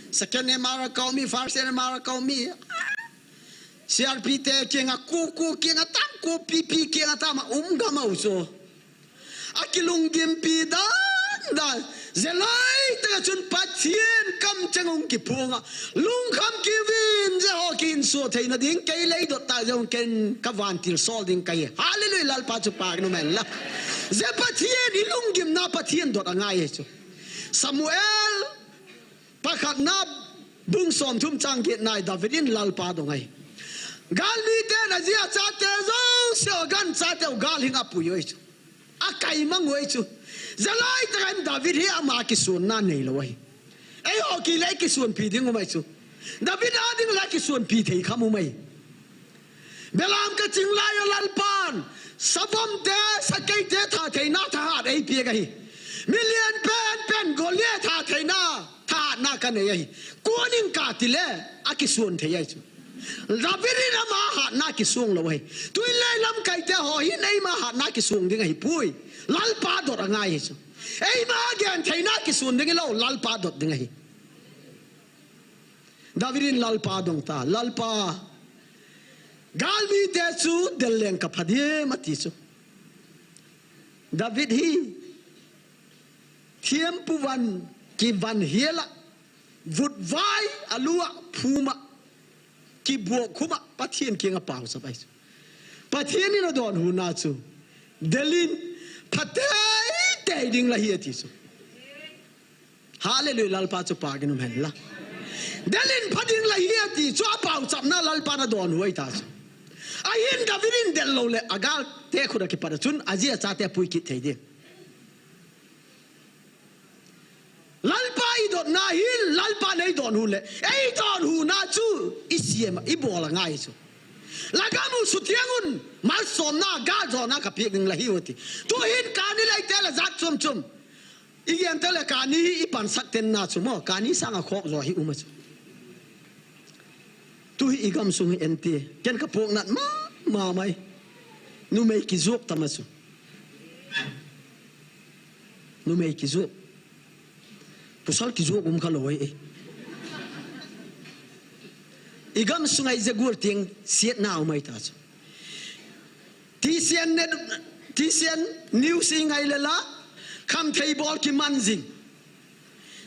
Second M R a kau mi, first M R a kau mi. C R P te kiang a ku, ku kiang a tam, ku P P kiang a tam a um gam au chu. A kilunggimpi dan dan. Zia lai tak a chun Pathian kam chang hung kiphong a. Lungkham kivin zia ho kihin suah theina ding, kei lei dot ta zia hung ken ka vantil sol ding ka hi. Hallelujah, Lalpa chu pang in um hen la. Zia Pathian i lunggimna Pathian dot a ngai hi chu. Samuel pakhatna bung sawmthum chang giatna i David in Lalpa dong ai. Galmi ten a zi a chate zosia u gan chate u gal hing a pui u ai chu. A kai mang u ai chu. Zia lai tak a hin David hi ama kisuanna nei lou ai. Ei ho ki le kisuanpi ding um ai chu. David a ding le kisuanpi thei kham um ai. Belam ka ching lai a Lalpan, savom te, sakei te, thatheina thahat ei piak ahi. Milian pen pen Goliath a theina, thahatna kanei ahi. Kuanin katile, akisuan thei ahi chu. David in ama hatna kisuang lou ahi. Tuin lei lamkaite ho hin eima hatna kisuang ding ahipoi. Lalpa dot angai ahi chu. Eima gentheina kisuan ding hilou, Lalpa dot ding ahi. David in Lalpa dong ta, Lalpa, galmite chu del leng kapha diem ati chu. David hi thiampu van kivan hial a, vutvai a lu a, phum a, kibuak khum a, Pathian kiang a pauchap ahi chu. Pathian in adonhuna chu, del in, pha teitei ding la hi ati chu. Hallelujah, Lalpa chu pha gin um hen la. Del in pha ding la hi ati chu, apauchapna Lalpan adonhu ahi ta chu. Ahin David in del lou le, agalte khut a kipat a chun, aji achate apui kit thei ding. Lalpa idotna hin, Lalpan eidonhu le, eidonhuna chu, isiam a, ibol angai chu. Lagam u suthiang un, malsomna, galjona kapeh ding la hi u ati. Tuhin kani leite la jat chom chom. Igente le kani hi ipansak tenna chu mo, kani sanga khokjo hi um a chu. Tuhi igamsung hi ente, ken kapuak nat mama mai. Numei kijuak tam a chu. Numei kijuak. Pasal kijuak um khalou ahi e. Igamsung a ijeh gul tieng siatna um ahi ta chu. TCN net, TCN news ingai le la, khamthei bol kiman jing.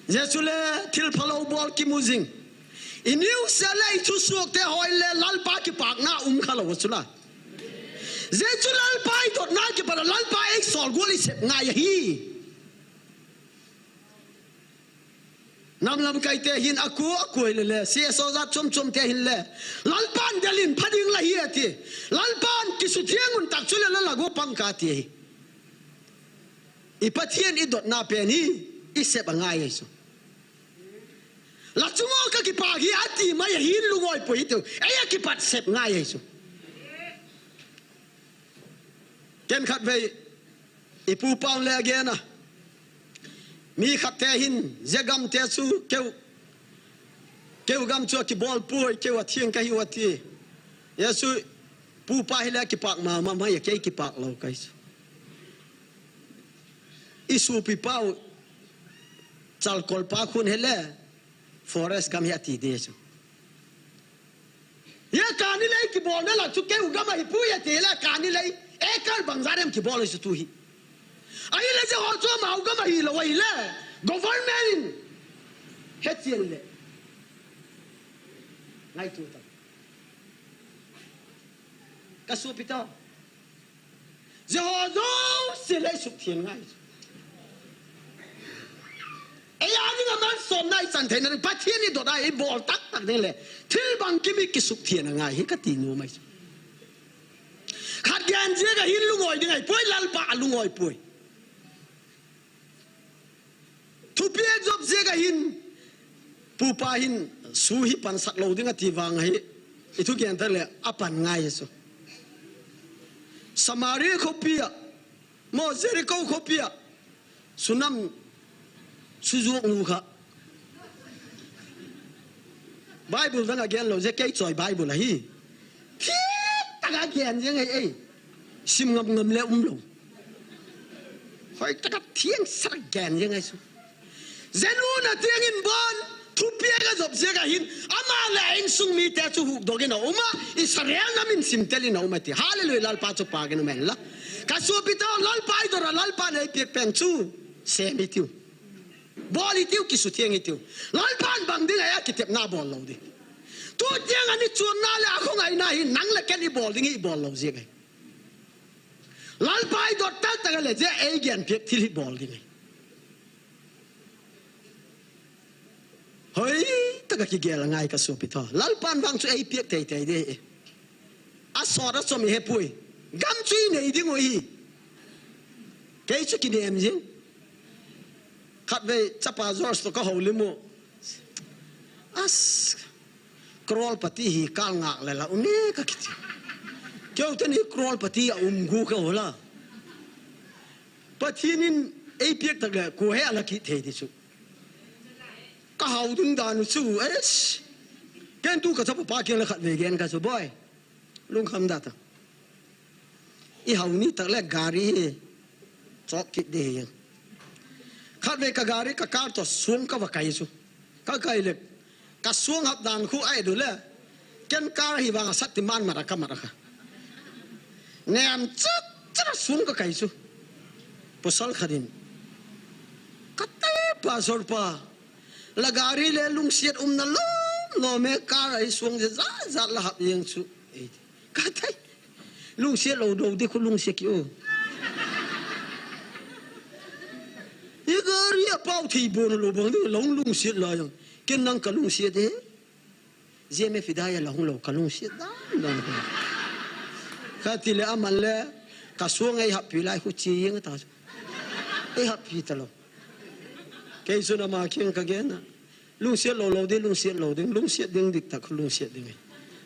Jeh chule thil phalou bol kimu jing. I news a le ithusuak te hoi le Lalpa kipakna um khalou chu la. Jeh chu Lalpa idotna kipat a Lalpa eisol gol isep ngai ahi. Nam lamkaite hin aku, aku hile le, CSO jat chom chom te hin le, Lalpan del in pha ding la hi ati. Lalpan kisuthiang un tak chule la lago pang ka ti ahi. I Pathian idotna pen hi, isep angai ahi chu. La chunga kakipak hi ati mai ahin lungoi poi hitiu. Eia kipat sep ngai ahi chu. Ken khatvei, ipu pan le agen a. Mi khat te hin, jeh gam te chu, keu, keu gam chu akibol poi, keu athiang kahiu ati. Jesu, pupa hile kipak mama mai a, kei kipak lou kahi chu. Isopi pau, Chalkol pa khun hile, forest gam hi ati ding chu. Hia kani lei kibolna la chu keu gam ahipoi ati le kani lei acre bang jat em kibol ahi chu tuhi. Ahile jeh ho chu amau gam ahilou ahile government in hechen le. Ngaito ta. Kasopi te. Jeh ho jouse le isukthiang ngai. Eia dinga malsomna ichan theina ding, Pathian idot a ibol tak tak ding le, thil bangkim hi kisukthiang angai hi kati nom ahi. Khat gen jeh a hin lungoi ding ahipoi, Lalpa alungoi poi. Thupi ajop jeh a hin, pupa hin, su hi pansak lou ding ati vang ahi, ithugen ta le, apan ngai ahi chu. Samaria khopi a, mo Jericho khopi a, sunam, sujuak nu kha. Bible dang a gen lou, jeh kei choi Bible ahi. Thil tak a gen jeng ahi ei. Sim ngam ngam le um lou. Hoi tak a thiang sat a gen jeng ahi chu. Jeh nu na tiang in bon, thupi a jop jeh a hin, ama le insung mite chu hukdok in a um a, Israel nam in simtel in a um ati. Hallelujah, Lalpa chu pha gin um hen la. Kasopi te, Lalpa idot a, Lalpan eipiak pen chu, sem itiu. Bol itiu, kisuthiang itiu. Lalpan bang ding ahi a kitepna bol lou ding. Tu tiang a ni chunna le a khongaina hi nang le ken ibol ding hi ibol lou jeh ahi. Lalpa idot tak tak a le jeh a eigenpiak thil hi bol ding ahi. Hoi tak a kigel angai kasopi te. Lalpan vang chu eipiak teitei ding ahi. Asot achom ihepoi. Gam chu inei ding u ahi. Kei chu kinem jing. Khatvei chapa George toh kahoulim u. As, crorepati hi kal ngah le la um e kakiti. Keu teni crorepati a um gu keu la. Pathian in Ei piak tak le, ko he ala ki thei ti chu. Ka hau ding dan chu, es. Ken tu ka chapa pa kiang le khat ve gen ka chu, boy. Lungkham da ta. I hau ni tak le gari hi. Chok kit de hi. Khat ve ka gari ka car to suang ka va kai chu. Ka kai le. Ka suang hap dan khu ai du le. Ken car hi vang a sat ti man mara ka mara ka. Nem chat chat a suang ka kai chu. Pasal khat in. Ka te pa sor pa. La gari le lungsiat um na lom lom e, car ai suang je za za la hap yeng chu. Ei. Ka thei. Lungsiat lo do di khu lungsiat ki o. Ye gari a pau thei bon lo bang di long lungsiat la yang. Ken nang ka lungsiat e. Zia me fidai a la hung lo ka lungsiat dan dan. Ka ti le aman le ka suang ei hap pi lai khu chi yeng ta. Ei hap pi ta lo. Kei chu na ma kiang ka gen na. Lungsiat lo lo ding, lungsiat lo ding, lungsiat ding dik tak, lungsiat ding.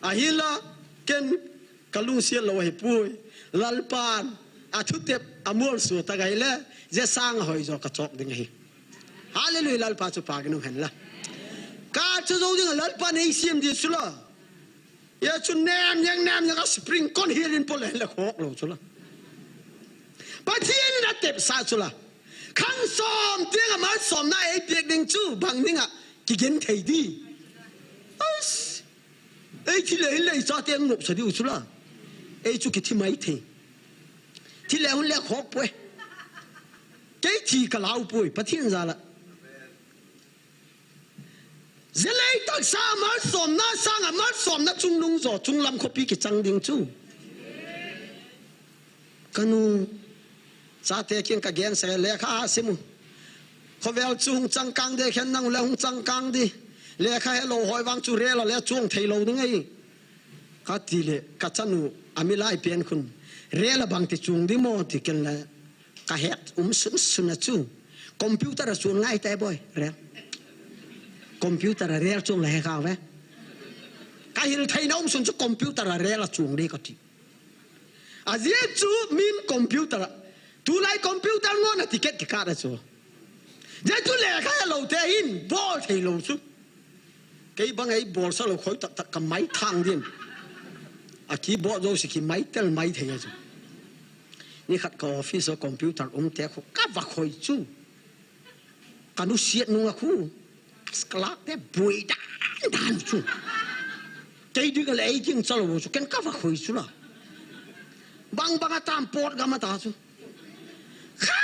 Ahi la, ken ka lungsiat lo ahi pui. Lalpan, a thutep, a mual su tak ahi le, je sang a hoi zo ka chok ding ahi. Hallelujah, Lalpa chu pa ginum hen la. Ka chu zo ding a Lalpan ei siam di chu la. Ye chu nem yang nem yang a spring kon hial in pole le khok lo chu la. Pathian in a tep sa chu la. Khang som tiang a mal som na ei piak ding chu bang ding a kigen thei di. Ais. Ei thi le hin le i cha tiang nop sa di u chu la. Ei chu ki thi mai thei. Thi le hun le khok poi. Kei thi ka lau poi Pathian za la. Zia lei taksa a malsawmna sanga malsawmna chungnung zaw chunglam khawpi kichang ding chu. Ka nu, chate kiang ka gensa, lekha a sim u. Khawvel chu hung changkang de khen nang u le hung changkang di. Lekha he lo hoi vang chu rel a le chuang thei lo ding ei. Ka ti le, ka chanu, a mi lai pian khun. Rel a bang ti chuang di maw ti ken le. Ka het um sunsun a chu. Computer a chuang ngai tai boi, rel. Computer a rel chuang la he kha ve. Ka hil theina um sun chu computer a rel a chuang di ka ti. A zia chu min computer a. Tulai computer ngon a ticket kikhat a chu. Zia chu lekha lo te hin bol thei lo chu. Kei bang ei bol sa lo khoi tak tak ka mai thang din. A keyboard zo si ki mai tel mai thei a chu. Ni khat ka office a computer um te khu ka va khoi chu. Ka nu siat nung a khu. Clerk te bui dan dan chu. Kei ding a le ei ding cha lo chu ken ka va khoi chu la. Bang bang a tam pot gam a ta chu. Kha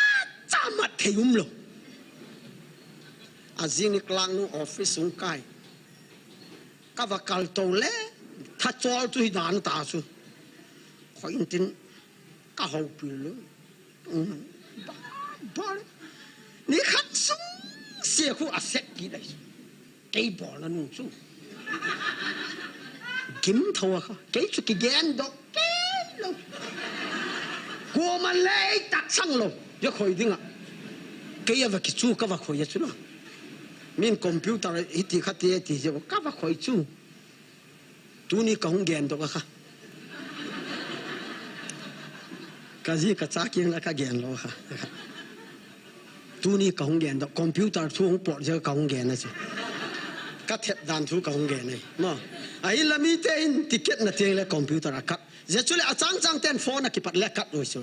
cha mat thei um lo. A zing ni clerk nu office sung kai. Ka va kal to le, tha chol chu hi dan ta chu. Khoi in tin, ka hau pil lo. Um, ba, ba. Ni khat sung sia khu a sek ki dai. Kei bol na nu chu. Gim tho a kha. Kei chu ki gen dok. Kei lo. Ko man le ei tak sang lo. Ya khoi ding a. Kei a va ki chu ka va khoi a chu na. Min computer hiti khati ti je ka va khoi chu. Tuni ka hung gen dok a kha. Ka zi ka cha kiang la ka gen lo kha. Tuni ka hung gen dok. Computer thu hung pot je ka hung gen a chu. Ka thep dan thu ka hung gen ai. Mo. A hi la mi te in ticket na tiang le computer a kat. Je chu le a chang chang ten phone a kipat le kat lo chu.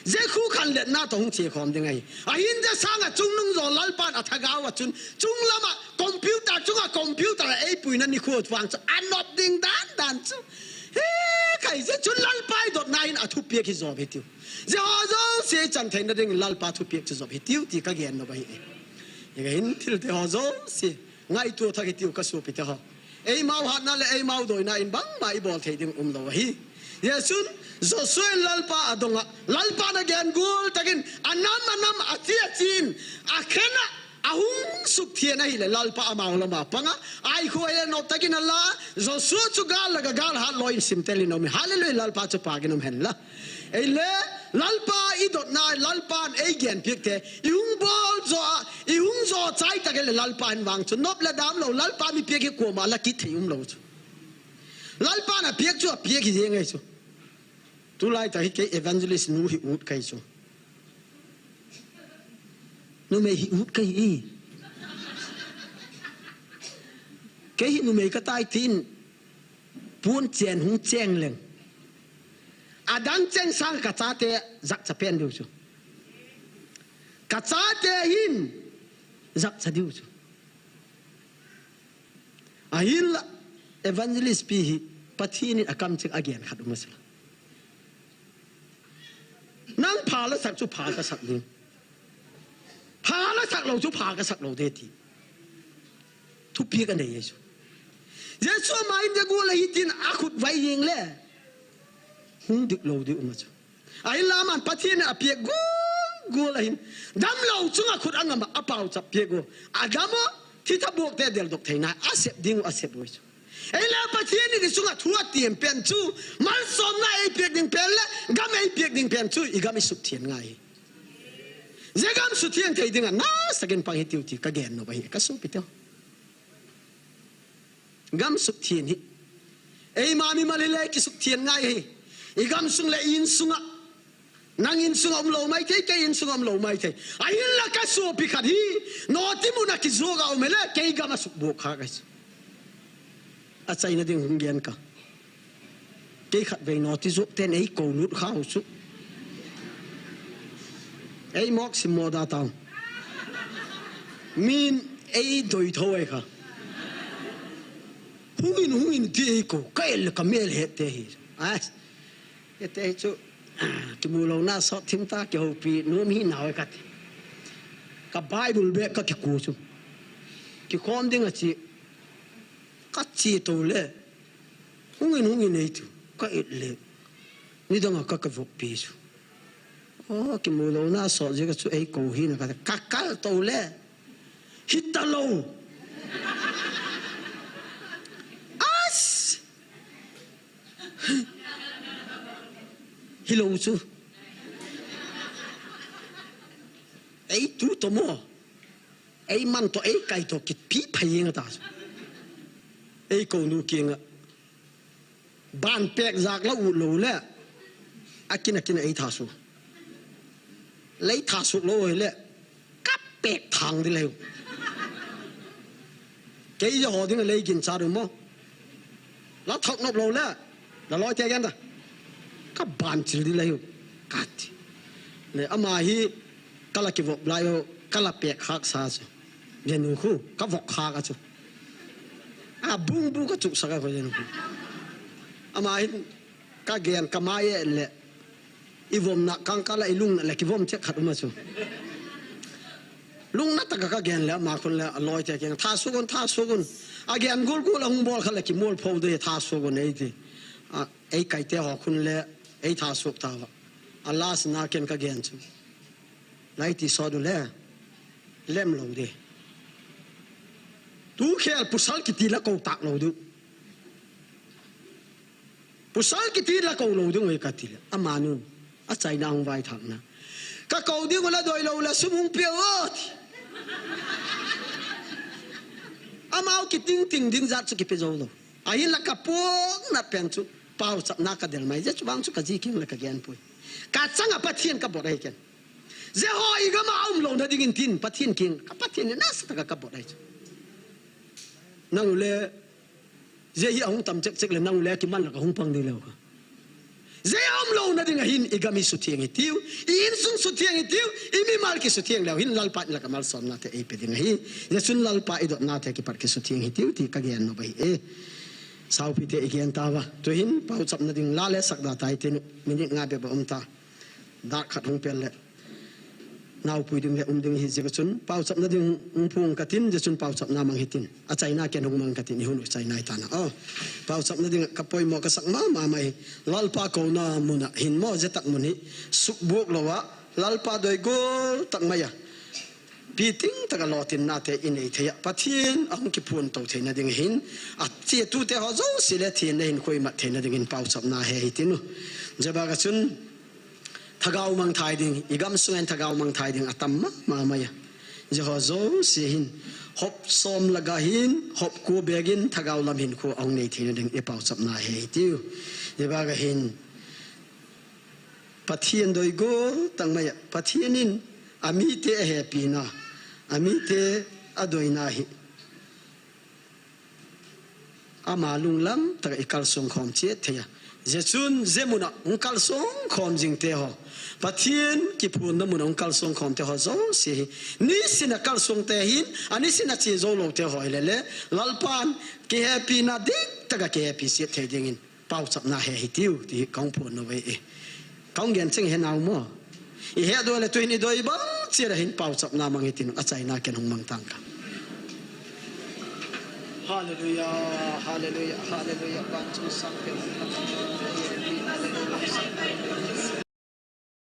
Zia khu khan letna to hung che khawm ding ahi. Ahin zia sanga chungnung zaw Lalpan a thagau a chun, chunglam a computer chunga computer a ei puina ni khu vang chu a nop ding dan dan chu. He, khai zia chun Lalpa i dotna in a thupiak hi zawp hi tiu. Zia haw zosia i chan theina ding Lalpa thupiak chu zawp hi tiu ti ka gen nop ahi. Hi ka hin thil te haw zosia. Ngaitua thak hi tiu ka suapite haw. Eimau hatna le eimau doina in bangma i bawl thei ding um lo ahi. Jesun Joshua in Lalpa a dong a, Lalpa na gen gul takin a nam a nam a chi a chin a khen a a hung suk thian ahi le Lalpa amau lama panga ai khu ai le nop takin a la Joshua chu gal la ga gal hat lo in simtel in om. Hallelujah, Lalpa chu pa gin um hen la. Ei le, Lalpa i dotna, Lalpan ei gen piak te, i hung bawl zo a, i hung zo chai tak le Lalpa hin vang chu nop le dam lo, Lalpa mi piak hi kuama la kit thei um lo chu. Lalpan a piak chu a piak hi ngai chu. Tulai ta hi kei evangelist nu hi ut kai chu. Numei hi ut kahi. Kei hi numei katai tin, pon chen hung cheng leng, adang cheng sang kachate jakcha pen diu chu. Kachate hin jakcha diu chu. Ahinla, evangelist pi hi Pathen in akamcheng agen khat um ase. Nang pha la sak chu pha kasak ding. Pha la sak lou chu pha kasak lou ding ti. Thupeh kanei e chu. Jesu ama in de gol ahi tin akhut vai jing le, hung dik lou ding um a chu. Ahinla aman Pathen in apeh gol gol ahin. Damlou chunga khut angam a, apao chap peh gol. Adam a, thitha bok te del dok thei nai. Asep ding u, asep u chu. Eile Pathen in i chunga thu atem pen chu, malsomna eipeh ding pen le gam eipeh ding pen chu, i gam i sutheng ngai. Je gam sutheng thei dinga nasakin pang hitiu ti kagen nop ahi, kasopi teu. Gam sutheng hi. Eima mimal hile kisutheng ngai hi. I gam sung le i insunga. Nang insunga umlou maithei, kei insunga umlou maithei. Ahinla kasopi khat hi. Noti muna kijoga um le, kei gam asubok kha kahi. Achaina ding hung gen ka. Kei khatvei noti jok ten eikou lut kha u chu. Eimok sim mo da tau. Min eidoi tho e kha. Hungin, hungin ti eikou. Ka el ka mel het te hi. As. Ete chu. Kimulouna sot thim ta kihoupi nom hi nau e kati. Ka Bible beh ka kiku chu. Kikhom ding achi. Kachi to le. Hungin, hungin eitu. Ka et le. Nidanga ka kavop pi chu. O, kimulouna sot jeh a chu eikou hina kati. Kakal to le. Hitalou. As! Hilou chu. Eitu to mo. Eiman to, eikai to, kipi phai jeng ta chu. Eikou nu kinga. Ban pek jak la u lou le. Akin akin eithasu. Leithasu lou le. Kapek thang di leu. Kei ja ho ding lei gin cha du mo. La thok nop lou le. La loi te gen da. Kaban chil di leu. Kati. Le ama hi kala kivop lai u, kala pek khak sa chu. Genu khu, kavok khak a chu. A bung bu kachu saka khu genu khu. Ama hi kagen kamai e le. I vomna kangkal a i lungna le kivom chek khat um a chu. Lungna taka kagen le ama khun le aloi te keng thasu gon, thasu gon. Agen gol gol a hung bol khat le kimol pho de thasu gon eiti. A, eikai te ho khun le eithasu tava. A last na ken kagen chu. Lai ti so du le. Lem lou de. Tu khel pasal kiti la kou tak lou du. Pasal kiti la kou lou ding oi kati le. Amanu. Achaina hung vai thak na. Ka kou ding u la doi lou la sum hung pia o ti. Amau kiting ting ding jat chu kipe jou lou. Ahinla ka pong na pen chu. Pauchapna ka del mai. Je chu bang chu ka ji king le ka gen pui. Ka changa Pathen ka bot ai ken. Je ho i gam a um lou na ding in tin Pathen king. Ka Pathen ni nasa taka ka bot ai chu. Nang u le Je hi ahung tam chek chek le nang le kiman la ka hung pang ding leu kha. Je a um lou na ding ahin i gam i sutheng hitiu, i insung sutheng hitiu, i mimal kisutheng leu hin Lalpa in la ka malsomna te eipe ding ahi. Je chun Lalpa i dotna te kipat kisutheng hitiu ti ka gen nop ahi e. Saupi te i gen tava. Tu hin pauchapna ding la le sak da tai te nu. Minute nga be ba um ta. Dak khat hung pel le. Naupui ding le um ding hi jeh chun, pauchapna ding hung phung katin, jeh chun pauchapna mang hitin. Achaina ken hung mang katin, i hun u chaina i tana. Oh, pauchapna ding ka poimo ka sak mama mai. Lalpa kouna muna hin mo je tak mun hi. Sukbuk lou a, Lalpa doi gol tak mai a. Piting taka lotinna te i nei thei a. Pathen ahung kiphun to theina ding hin. A che tu te ho jouse le thin le hin khoi mat theina ding hin pauchapna he hitin u. Jaba ka chun, Thagau mang thai ding, i gam sunga hin thagau mang thai ding atam mama mai a. Jehovah jouse hin, hop som laga hin, hop ko begin thagau lam hin ko ahung nei theina ding i pauchapna he hitiu. Jeba ga hin, Pathen doi gol tak mai a, Pathen in Amite ahepina, amite adoina hi ama lunglam taka ikalsong khom chet thei a. Jeh chun jeh muna hung kalsong khom jing teho, Pathen kiphonna muna hung kalsong khom teho jouse hi, nisin a kalsong te hin, anisin a che jou lou teho hilele, Lalpan kihepina dihtaka kihepi chet thei dingin paochapna he hitiu ti hi kahung phon nau ve e. Kahung gen cheng he nau mo. Ihet doh le tuin idoi bang chia hin paochapna mang hitin achaina ken hung mang tang ka. Hallelujah, hallelujah, hallelujah. Vang chung sang pen